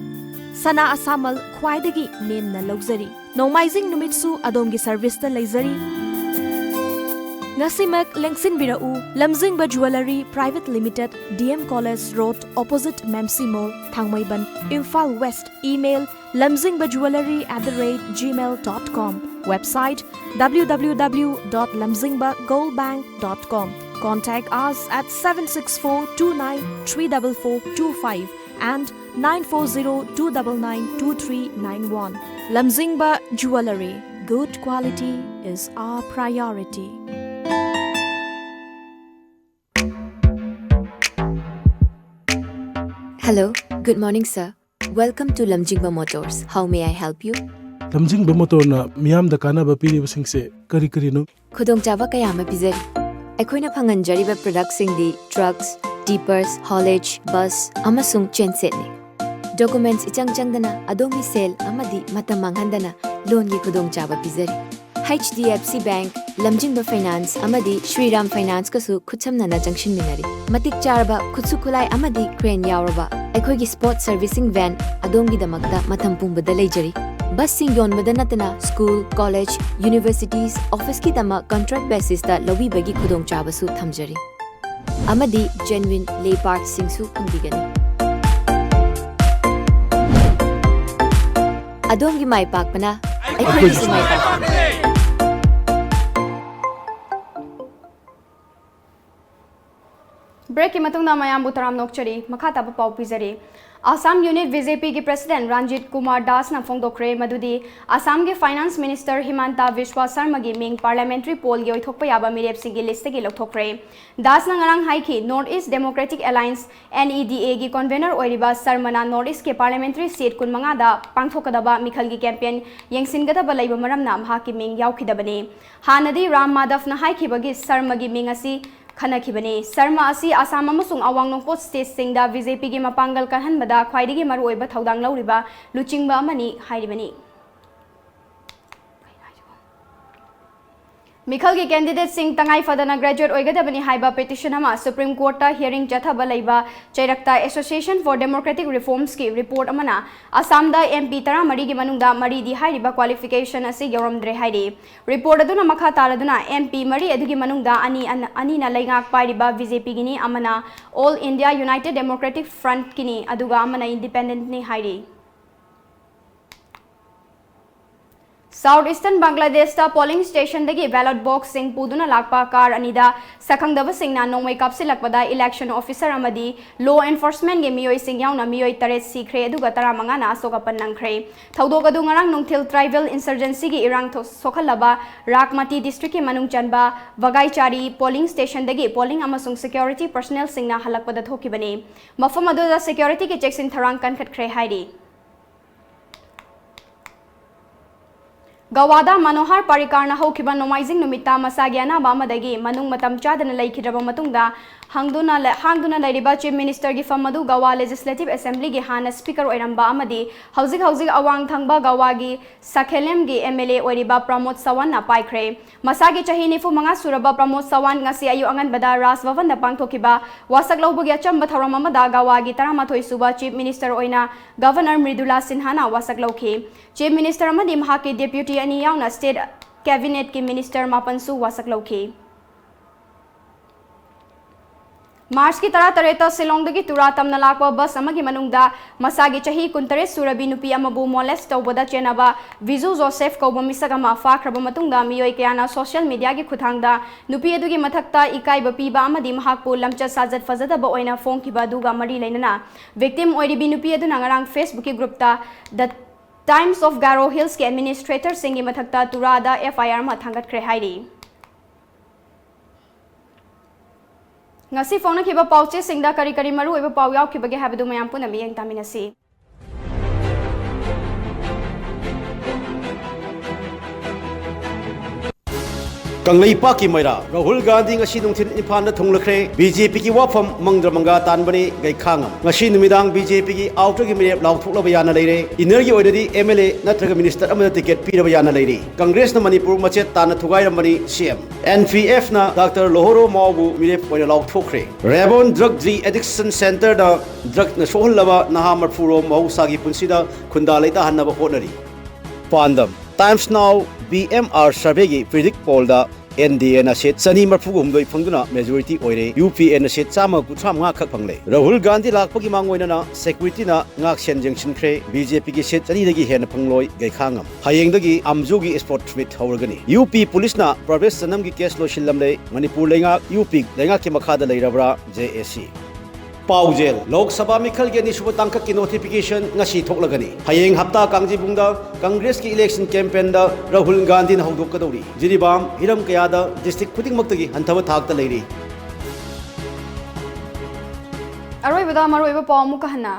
ꯁꯅꯥ ꯑꯁꯥꯃꯜ ꯈ꯭ꯋꯥꯏꯗꯒꯤ ꯅꯦꯝꯅ ꯂꯧꯖꯔꯤ꯫ ꯅꯣꯡꯃꯥꯏꯖꯤꯡ ꯅꯨꯃꯤꯠꯁꯨ ꯑꯗꯣꯝꯒꯤ ꯁꯔꯚꯤꯁꯇ ꯂꯩꯖꯔꯤ꯫ ꯉꯁꯤꯃꯛ ꯂꯦꯡꯁꯤꯟꯕꯤꯔꯛꯎ, Lamjingba jewellery private limited, D M college road, opposite ꯃꯦꯝꯁꯤ mall, Thangmeiband, Imphal west. Email, lamjingba jewellery at the rate gmail dot com. Website, W W W dot lamjingba gold bank dot com. Contact us at seven six four two nine three double four two five and nine four zero two double nine two three nine one. Lamjingba Jewellery. Good quality is our priority. Hello, good morning, sir. Welcome to Lamjingba Motors. How may I help you? ꯂꯝꯖꯤꯡꯕ ꯃꯣꯇꯣꯔꯅ ꯃꯤꯌꯥꯝꯗ ꯀꯥꯟꯅꯕ ꯄꯤꯔꯤꯕꯁꯤꯡꯁꯦ ꯀꯔꯤ ꯀꯔꯤꯅꯣ? ꯈꯨꯗꯣꯡꯆꯥꯕ ꯀꯌꯥ ꯑꯃ ꯄꯤꯖꯔꯤ꯫ ꯑꯩꯈꯣꯏꯅ ꯐꯪꯍꯟꯖꯔꯤꯕ ꯄ꯭ꯔꯗꯛꯁꯤꯡꯗꯤ trucks, ꯇꯤꯄꯔꯁ, ꯍꯣꯂꯦꯖ, bus ꯑꯃꯁꯨꯡ ꯆꯦꯟꯁꯦꯠꯅꯤ꯫ ꯗꯣꯀꯨꯃꯦꯟꯠꯁ ꯏꯆꯪ ꯆꯪꯗꯅ ꯑꯗꯣꯝꯒꯤ ꯁꯦꯜ ꯑꯃꯗꯤ ꯃꯇꯝ ꯃꯥꯡꯍꯟꯗꯅ ꯂꯣꯟꯒꯤ ꯈꯨꯗꯣꯡꯆꯥꯕ ꯄꯤꯖꯔꯤ꯫ H D F C bank, Lamjingba finance ꯑꯃꯗꯤ ꯁ꯭ꯔꯤꯔꯥꯝ ꯐꯥꯏꯅꯥꯟꯁꯀꯁꯨ ꯈꯨꯠꯁꯝꯅꯅ ꯆꯪꯁꯤꯟꯃꯤꯟꯅꯔꯤ꯫ ꯃꯇꯤꯛ ꯆꯥꯔꯕ ꯈꯨꯠꯁꯨ ꯈꯨꯠꯂꯥꯏ ꯑꯃꯗꯤ ꯀ꯭ꯔꯦꯟ ꯌꯥꯎꯔꯕ ꯑꯩꯈꯣꯏꯒꯤ ꯁ꯭ꯄꯣꯔꯠ ꯁꯔꯚꯤꯁꯤꯡ ꯚꯦꯟ ꯑꯗꯣꯝꯒꯤꯗꯃꯛꯇ ꯃꯇꯝ ꯄꯨꯝꯕꯗ ꯂꯩꯖꯔꯤ꯫ ꯕꯁꯁꯤꯡ ꯌꯣꯟꯕꯗ ꯅꯠꯇꯅ ꯁ꯭ꯀꯨꯜ, ꯀꯣꯂꯦꯖ, ꯌꯨꯅꯤꯚꯔꯁꯤꯇꯤꯁ, ꯑꯣꯐꯤꯁꯀꯤꯗꯃꯛ ꯀꯟꯇ꯭ꯔꯦꯛ ꯕꯦꯁꯤꯁꯇ ꯂꯧꯕꯤꯕꯒꯤ ꯈꯨꯗꯣꯡꯆꯥꯕꯁꯨ ꯊꯝꯖꯔꯤ꯫ ꯑꯃꯗꯤ ꯖꯦꯟꯋꯤꯟ ꯂꯦ ꯄꯥꯔꯠꯁꯤꯡꯁꯨ ꯐꯪꯕꯤꯒꯅꯤ꯫ ꯑꯗꯣꯝꯒꯤ ꯃꯥꯏ ꯄꯥꯛꯄꯅ ꯑꯩꯈꯣꯏꯒꯤꯁꯨ ꯃꯥꯏ ꯄꯥꯛꯄꯅꯤ꯫ Breakꯀꯤ ꯃꯇꯨꯡꯗ ꯃꯌꯥꯝꯕꯨ ꯇꯔꯥꯝꯅ ꯑꯣꯛꯆꯔꯤ꯫ ꯃꯈꯥ ꯇꯥꯕ ꯄꯥꯎ ꯄꯤꯖꯔꯤ꯫ ꯑꯁꯥꯝ Unit BJPꯒꯤ President ꯔꯟꯖꯤꯠ ꯀꯨꯃꯥꯔ ꯗꯥꯁꯅ ꯐꯣꯡꯗꯣꯛꯈ꯭ꯔꯦ ꯃꯗꯨꯗꯤ ꯑꯁꯥꯝꯒꯤ Finance Minister ꯍꯤꯃꯟꯇ ꯕꯤꯁ꯭ꯋ ꯁꯔꯃꯒꯤ ꯃꯤꯡ Parliamentary Pollꯒꯤ ꯑꯣꯏꯊꯣꯛꯄ ꯌꯥꯕ ꯃꯤꯔꯦꯞꯁꯤꯡꯒꯤ listꯇꯒꯤ ꯂꯧꯊꯣꯛꯈ꯭ꯔꯦ꯫ ꯗꯥꯁꯅ ꯉꯔꯥꯡ ꯍꯥꯏꯈꯤ, North East Democratic Alliance, NEDAꯒꯤ convener ꯑꯣꯏꯔꯤꯕ ꯁꯔꯃꯅ North Eastꯀꯤ Parliamentary seat ꯀꯨꯟꯃꯉꯥꯗ ꯄꯥꯡꯊꯣꯛꯀꯗꯕ ꯃꯤꯈꯜꯒꯤ campaign ꯌꯦꯡꯁꯤꯟꯒꯗꯕ ꯂꯩꯕ ꯃꯔꯝꯅ ꯃꯍꯥꯛꯀꯤ ꯃꯤꯡ ꯌꯥꯎꯈꯤꯗꯕꯅꯤ꯫ ꯍꯥꯟꯅꯗꯤ ꯔꯥꯝ ꯃꯥꯙꯕꯅ ꯍꯥꯏꯈꯤꯕꯒꯤ ꯁꯔꯃꯒꯤ ꯃꯤꯡ ꯑꯁꯤ ꯈꯟꯅꯈꯤꯕꯅꯤ꯫ ꯁꯔꯃ ꯑꯁꯤ ꯑꯁꯥꯝ ꯑꯃꯁꯨꯡ ꯑꯋꯥꯡ ꯅꯣꯡꯄꯣꯛ stateꯁꯤꯡꯗ BJPꯒꯤ ꯃꯄꯥꯡꯒꯜ ꯀꯟꯍꯟꯕꯗ ꯈ꯭ꯋꯥꯏꯗꯒꯤ ꯃꯔꯨꯑꯣꯏꯕ ꯊꯧꯗꯥꯡ ꯂꯧꯔꯤꯕ ꯂꯨꯆꯤꯡꯕ ꯑꯃꯅꯤ ꯍꯥꯏꯔꯤꯕꯅꯤ꯫ ꯃꯤꯈꯜꯒꯤ candidateꯁꯤꯡ ꯇꯉꯥꯏ ꯐꯗꯅ graduate ꯑꯣꯏꯒꯗꯕꯅꯤ ꯍꯥꯏꯕ petition ꯑꯃ Supreme Courtꯇ hearing ꯆꯠꯊꯕ ꯂꯩꯕ ꯆꯩꯔꯛꯇ Association for Democratic Reformsꯀꯤ report ꯑꯃꯅ ꯑꯁꯥꯝꯗ MP ꯇꯔꯥꯃꯔꯤꯒꯤ ꯃꯅꯨꯡꯗ ꯃꯔꯤꯗꯤ ꯍꯥꯏꯔꯤꯕ qualification ꯑꯁꯤ ꯌꯧꯔꯝꯗ꯭ꯔꯦ ꯍꯥꯏꯔꯤ꯫ Report ꯑꯗꯨꯅ ꯃꯈꯥ ꯇꯥꯔꯗꯨꯅ MP ꯃꯔꯤ ꯑꯗꯨꯒꯤ ꯃꯅꯨꯡꯗ ꯑꯅꯤ, ꯑꯅ-, ꯑꯅꯤꯅ ꯂꯩꯉꯥꯛ ꯄꯥꯏꯔꯤꯕ BJPꯒꯤꯅꯤ, ꯑꯃꯅ All India United Democratic Frontꯀꯤꯅꯤ, ꯑꯗꯨꯒ ꯑꯃꯅ independentꯅꯤ ꯍꯥꯏꯔꯤ꯫ South Eastern ꯕꯪꯒ꯭ꯂꯥꯗꯦꯁꯇ polling stationꯗꯒꯤ ballot boxꯁꯤꯡ ꯄꯨꯗꯨꯅ ꯂꯥꯛꯄ car ꯑꯅꯤꯗ ꯁꯛꯈꯪꯗꯕꯁꯤꯡꯅ ꯅꯣꯡꯃꯩ ꯀꯥꯞꯁꯤꯜꯂꯛꯄꯗ election officer ꯑꯃꯗꯤ law enforcementꯒꯤ ꯃꯤꯑꯣꯏꯁꯤꯡ ꯌꯥꯎꯅ ꯃꯤꯑꯣꯏ ꯇꯔꯦꯠ ꯁꯤꯈ꯭ꯔꯦ, ꯑꯗꯨꯒ ꯇꯔꯥꯃꯉꯥꯅ ꯑꯁꯣꯛ ꯑꯄꯟ ꯅꯪꯈ꯭ꯔꯦ꯫ ꯊꯧꯗꯣꯛ ꯑꯗꯨ ꯉꯔꯥꯡ ꯅꯨꯡꯊꯤꯜ tribal insurgencyꯒꯤ ꯏꯔꯥꯡ ꯊꯣ-, ꯁꯣꯛꯍꯜꯂꯕ ꯔꯥꯒꯃꯇꯤ districtꯀꯤ ꯃꯅꯨꯡ ꯆꯟꯕ ꯕꯒꯥꯏꯆꯥꯔꯤ polling stationꯗꯒꯤ polling ꯑꯃꯁꯨꯡ security personnelꯁꯤꯡꯅ ꯍꯜꯂꯛꯄꯗ ꯊꯣꯛꯈꯤꯕꯅꯤ꯫ ꯃꯐꯝ ꯑꯗꯨꯗ securityꯒꯤ ꯆꯦꯛꯁꯤꯟ ꯊꯧꯔꯥꯡ ꯀꯟꯈꯠꯈ꯭ꯔꯦ ꯍꯥꯏꯔꯤ꯫ ꯒꯋꯥꯗ ꯃꯅꯣꯍꯔ ꯄꯥꯔꯤꯀꯥꯔꯅ ꯍꯧꯈꯤꯕ ꯅꯣꯡꯃꯥꯏꯖꯤꯡ ꯅꯨꯃꯤꯠꯇ ꯃꯁꯥꯒꯤ ꯑꯅꯥꯕ ꯑꯃꯗꯒꯤ ꯃꯅꯨꯡ ꯃꯇꯝ ꯆꯥꯗꯅ ꯂꯩꯈꯤꯗ꯭ꯔꯕ ꯃꯇꯨꯡꯗ ꯍꯥꯡꯗꯨꯅ ꯂꯩ-, ꯍꯥꯡꯗꯨꯅ ꯂꯩꯔꯤꯕ Chief Ministerꯒꯤ ꯐꯝ ꯑꯗꯨ ꯒꯋꯥ Legislative Assemblyꯒꯤ ꯍꯥꯟꯅ Speaker ꯑꯣꯏꯔꯝꯕ ꯑꯃꯗꯤ ꯍꯧꯖꯤꯛ ꯍꯧꯖꯤꯛ ꯑꯋꯥꯡ ꯊꯪꯕ ꯒꯋꯥꯒꯤ ꯁꯥꯈꯦꯂꯦꯝꯒꯤ MLA ꯑꯣꯏꯔꯤꯕ ꯄ꯭ꯔꯃꯣꯗ ꯁꯋꯥꯟꯅ ꯄꯥꯏꯈ꯭ꯔꯦ꯫ ꯃꯁꯥꯒꯤ ꯆꯍꯤ ꯅꯤꯐꯨ ꯃꯉꯥ ꯁꯨꯔꯕ ꯄ꯭ꯔꯃꯣꯗ ꯁꯋꯥꯟ ꯉꯁꯤ ꯑꯌꯨꯛ ꯑꯉꯟꯕꯗ ꯔꯥꯖ ꯚꯕꯟꯗ ꯄꯥꯡꯊꯣꯛꯈꯤꯕ ꯋꯥꯁꯛ ꯂꯧꯕꯒꯤ ꯑꯆꯝꯕ ꯊꯧꯔꯝ ꯑꯃꯗ ꯒꯋꯥꯒꯤ ꯇꯔꯥꯃꯥꯊꯣꯏ ꯁꯨꯕ Chief Minister ꯑꯣꯏꯅ Governor ꯃ꯭ꯔꯤꯗꯨꯂꯥ ꯁꯤꯟꯍꯥꯅ ꯋꯥꯁꯛ ꯂꯧꯈꯤ꯫ Chief Minister ꯑꯃꯗꯤ ꯃꯍꯥꯛꯀꯤ deputy ꯑꯅꯤ ꯌꯥꯎꯅ state cabinetꯀꯤ minister ꯃꯥꯄꯟꯁꯨ ꯋꯥꯁꯛ ꯂꯧꯈꯤ꯫ ꯃꯥꯔꯆꯀꯤ ꯇꯔꯥꯇꯔꯦꯠꯇ ꯁꯤꯂꯣꯡꯗꯒꯤ ꯇꯨꯔꯥ ꯇꯝꯅ ꯂꯥꯛꯄ ꯕꯁ ꯑꯃꯒꯤ ꯃꯅꯨꯡꯗ ꯃꯁꯥꯒꯤ ꯆꯍꯤ ꯀꯨꯟꯇꯔꯦꯠ ꯁꯨꯔꯕꯤ ꯅꯨꯄꯤ ꯑꯃꯕꯨ molest ꯇꯧꯕꯗ ꯆꯦꯟꯅꯕ ꯚꯤꯖꯨ ꯖꯣꯁꯦꯐ ꯀꯧꯕ ꯃꯤꯁꯛ ꯑꯃ ꯐꯥꯈ꯭ꯔꯕ ꯃꯇꯨꯡꯗ, ꯃꯤꯑꯣꯏ ꯀꯌꯥꯅ social mediaꯒꯤ ꯈꯨꯠꯊꯥꯡꯗ ꯅꯨꯄꯤ ꯑꯗꯨꯒꯤ ꯃꯊꯛꯇ ꯏꯀꯥꯏꯕ ꯄꯤꯕ ꯑꯃꯗꯤ ꯃꯍꯥꯛꯄꯨ ꯂꯝꯆꯠ ꯁꯥꯖꯠ ꯐꯖꯗꯕ ꯑꯣꯏꯅ ꯐꯣꯡꯈꯤꯕ ꯑꯗꯨꯒ ꯃꯔꯤ ꯂꯩꯅꯅ, victim ꯑꯣꯏꯔꯤꯕꯤ ꯅꯨꯄꯤ ꯑꯗꯨꯅ ꯉꯔꯥꯡ Facebookꯀꯤ groupꯇ The Times of Garo Hillsꯀꯤ administratorꯁꯤꯡꯒꯤ ꯃꯊꯛꯇ ꯇꯨꯔꯥꯗ F I R ꯑꯃ ꯊꯥꯡꯒꯠꯈ꯭ꯔꯦ ꯍꯥꯏꯔꯤ꯫ ꯉꯁꯤ ꯐꯣꯡꯅꯈꯤꯕ ꯄꯥꯎꯆꯦꯁꯤꯡꯗ ꯀꯔꯤ ꯀꯔꯤ ꯃꯔꯨꯑꯣꯏꯕ ꯄꯥꯎ ꯌꯥꯎꯈꯤꯕꯒꯦ ꯍꯥꯏꯕꯗꯨ ꯃꯌꯥꯝ ꯄꯨꯟꯅ ꯃꯤꯠꯌꯦꯡ ꯇꯥꯃꯤꯟꯅꯁꯤ꯫ ꯀꯪꯂꯩꯄꯥꯛꯀꯤ ꯃꯩꯔꯥ ꯔꯥꯍꯨꯜ ꯒꯥꯟꯙꯤ ꯉꯁꯤ ꯅꯨꯡꯊꯤꯜ ꯏꯝꯐꯥꯜꯗ ꯊꯨꯡꯂꯈ꯭ꯔꯦ꯫ BJPꯒꯤ ꯋꯥꯐꯝ ꯃꯪꯗ꯭ꯔ ꯃꯪꯒꯥ ꯇꯥꯟꯕꯅꯤ ꯒꯩꯈꯥꯉꯝ꯫ ꯉꯁꯤ ꯅꯨꯃꯤꯗꯥꯡ BJPꯒꯤ outerꯒꯤ ꯃꯤꯔꯦꯞ ꯂꯥꯎꯊꯣꯛꯂꯕ ꯌꯥꯅ ꯂꯩꯔꯦ꯫ Innerꯒꯤ ꯑꯣꯏꯅꯗꯤ MLA ꯅꯠꯇ꯭ꯔꯒ minister ꯑꯃꯗ ticket ꯄꯤꯔꯕ ꯌꯥꯅ ꯂꯩꯔꯤ꯫ ꯀꯪꯒ꯭ꯔꯦꯁꯅ ꯃꯅꯤꯄꯨꯔ ꯃꯆꯦꯠ ꯇꯥꯅ ꯊꯨꯒꯥꯏꯔꯝꯕꯅꯤ CM꯫ NPFꯅ Doctor ꯂꯣꯍꯣꯔꯣ ꯃꯥꯎꯕꯨ ꯃꯤꯔꯦꯞ ꯑꯣꯏꯅ ꯂꯥꯎꯊꯣꯛꯈ꯭ꯔꯦ꯫ ꯔꯦꯕꯣꯟ drug de-addiction centreꯗ drugꯅ ꯁꯣꯛꯍꯜꯂꯕ ꯅꯍꯥ ꯃꯔꯐꯨꯔꯣꯝ ꯃꯍꯧꯁꯥꯒꯤ ꯄꯨꯟꯁꯤꯗ ꯈꯨꯟꯗꯥ ꯂꯩꯇꯥꯍꯟꯅꯕ ꯍꯣꯠꯅꯔꯤ꯫ ꯄꯥꯟꯗꯝ: Times Now BMR surveyꯒꯤ predict pollꯗ NDAꯅ seat ꯆꯅꯤ ꯃꯔꯐꯨꯒ ꯍꯨꯝꯗꯣꯏ ꯐꯪꯗꯨꯅ majority ꯑꯣꯏꯔꯦ꯫ UPAꯅ seat ꯆꯥꯝꯃ ꯀꯨꯟꯊ꯭ꯔꯥ ꯃꯉꯥ ꯈꯛ ꯐꯪꯂꯦ꯫ ꯔꯥꯍꯨꯜ ꯒꯥꯟꯙꯤ ꯂꯥꯛꯄꯒꯤ ꯃꯥꯡꯑꯣꯏꯅꯅ securityꯅ ꯉꯥꯛꯁꯦꯟ ꯌꯦꯡꯁꯤꯟꯈ꯭ꯔꯦ꯫ BJPꯒꯤ seat ꯆꯅꯤꯗꯒꯤ ꯍꯦꯟꯅ ꯐꯪꯂꯣꯏ ꯒꯩꯈꯥꯉꯝ꯫ ꯍꯌꯦꯡꯗꯒꯤ ꯑꯝꯖꯨꯒꯤ sports meet ꯍꯧꯔꯒꯅꯤ꯫ UP policeꯅ ꯄ꯭ꯔꯚꯦꯁ ꯆꯅꯝꯒꯤ case ꯂꯣꯏꯁꯤꯜꯂꯝꯂꯦ꯫ Manipur ꯂꯩꯉꯥꯛ UP ꯂꯩꯉꯥꯛꯀꯤ ꯃꯈꯥꯗ ꯂꯩꯔꯕ꯭ꯔꯥ? JAC꯫ ꯄꯥꯎꯖꯦꯜ: ꯂꯣꯛ ꯁꯚꯥ ꯃꯤꯈꯜꯒꯤ ꯑꯅꯤꯁꯨꯕ ꯇꯥꯡꯀꯛꯀꯤ notification ꯉꯁꯤ ꯊꯣꯛꯂꯒꯅꯤ꯫ ꯍꯌꯦꯡ ꯍꯞꯇꯥ ꯀꯥꯡꯖꯩꯕꯨꯡꯗ ꯀꯪꯒ꯭ꯔꯦꯁꯀꯤ election campaignꯗ ꯔꯥꯍꯨꯜ ꯒꯥꯟꯙꯤꯅ ꯍꯧꯗꯣꯛꯀꯗꯧꯔꯤ꯫ ꯖꯤꯔꯤꯕꯥꯝ ꯍꯤꯔꯝ ꯀꯌꯥꯗ district ꯈꯨꯗꯤꯡꯃꯛꯇꯒꯤ ꯍꯟꯊꯕ ꯊꯥꯛꯇ ꯂꯩꯔꯤ꯫ ꯑꯔꯣꯏꯕꯗ ꯃꯔꯨꯑꯣꯏꯕ ꯄꯥꯎ ꯑꯃꯨꯛꯀ ꯍꯟꯅ꯫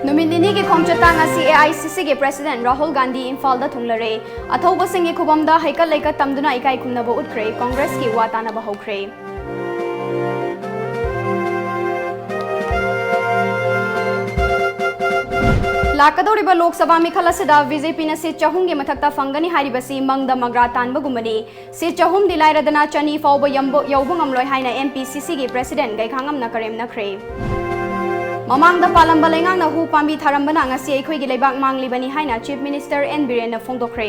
ꯅꯨꯃꯤꯠ ꯅꯤꯅꯤꯒꯤ ꯈꯣꯡꯆꯠꯇ ꯉꯁꯤ AICCꯒꯤ president ꯔꯥꯍꯨꯜ ꯒꯥꯟꯙꯤ ꯏꯝꯐꯥꯜꯗ ꯊꯨꯡꯂꯔꯦ꯫ ꯑꯊꯧꯕꯁꯤꯡꯒꯤ ꯈꯨꯕꯝꯗ ꯍꯩꯀꯠ ꯂꯩꯀꯠ ꯇꯝꯗꯨꯅ ꯏꯀꯥꯏ ꯈꯨꯝꯅꯕ ꯎꯠꯈ꯭ꯔꯦ꯫ ꯀꯪꯒ꯭ꯔꯦꯁꯀꯤ ꯋꯥ ꯇꯥꯅꯕ ꯍꯧꯈ꯭ꯔꯦ꯫ ꯂꯥꯛꯀꯗꯧꯔꯤꯕ ꯂꯣꯛ ꯁꯚꯥ ꯃꯤꯈꯜ ꯑꯁꯤꯗ BJPꯅ seat ꯆꯍꯨꯝꯒꯤ ꯃꯊꯛꯇ ꯐꯪꯒꯅꯤ ꯍꯥꯏꯔꯤꯕꯁꯤ ꯃꯪꯗ ꯃꯪꯒ꯭ꯔꯥ ꯇꯥꯟꯕꯒꯨꯝꯕꯅꯤ꯫ Seat ꯆꯍꯨꯝꯗꯤ ꯂꯥꯏꯔꯗꯅ ꯆꯅꯤ ꯐꯥꯎꯕ ꯌꯝꯕ-, ꯌꯧꯕ ꯉꯝꯂꯣꯏ ꯍꯥꯏꯅ MPCCꯒꯤ president ꯒꯩꯈꯥꯉꯝꯅ ꯀꯔꯦꯝꯅꯈ꯭ꯔꯦ꯫ ꯃꯃꯥꯡꯗ ꯄꯥꯜꯂꯝꯕ ꯂꯩꯉꯥꯛꯅ ꯍꯨ ꯄꯥꯝꯕꯤ ꯊꯥꯔꯝꯕꯅ ꯉꯁꯤ ꯑꯩꯈꯣꯏꯒꯤ ꯂꯩꯕꯥꯛ ꯃꯥꯡꯂꯤꯕꯅꯤ ꯍꯥꯏꯅ Chief Minister N ꯕꯤꯔꯦꯟꯅ ꯐꯣꯡꯗꯣꯛꯈ꯭ꯔꯦ꯫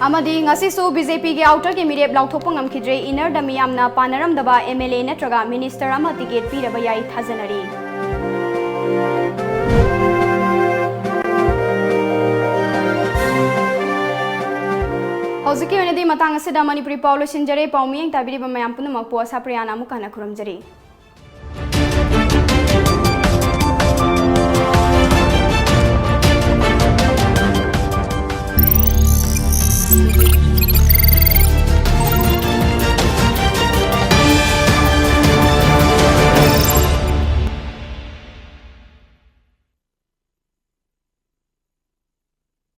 ꯑꯃꯗꯤ ꯉꯁꯤꯁꯨ ꯕꯤ ꯖꯦ ꯄꯤꯒꯤ ꯑꯥꯎꯇꯔꯒꯤ ꯃꯤꯔꯦꯞ ꯂꯥꯎꯊꯣꯛꯄ ꯉꯝꯈꯤꯗ꯭ꯔꯦ꯫ ꯏꯅꯔꯗ ꯃꯤꯌꯥꯝꯅ ꯄꯥꯅꯔꯝꯗꯕ ꯑꯦꯝ ꯑꯦꯜ ꯑꯦ ꯅꯠꯇ꯭ꯔꯒ ꯃꯤꯅꯤꯁꯇꯔ ꯑꯃ ꯇꯤꯀꯦꯠ ꯄꯤꯔꯕ ꯌꯥꯏ ꯊꯥꯖꯅꯔꯤ꯫ ꯍꯧꯖꯤꯛꯀꯤ ꯑꯣꯏꯅꯗꯤ ꯃꯇꯥꯡ ꯑꯁꯤꯗ ꯃꯅꯤꯄꯨꯔꯤ ꯄꯥꯎ ꯂꯣꯏꯁꯤꯟꯖꯔꯦ꯫ ꯄꯥꯎ ꯃꯤꯠꯌꯦꯡ ꯇꯥꯕꯤꯔꯤꯕ ꯃꯌꯥꯝ ꯄꯨꯝꯅꯃꯛꯄꯨ ꯑꯁꯥꯄ꯭ꯔꯤꯌꯥꯅ ꯑꯃꯨꯛ ꯍꯟꯅ ꯈꯨꯔꯨꯝꯖꯔꯤ꯫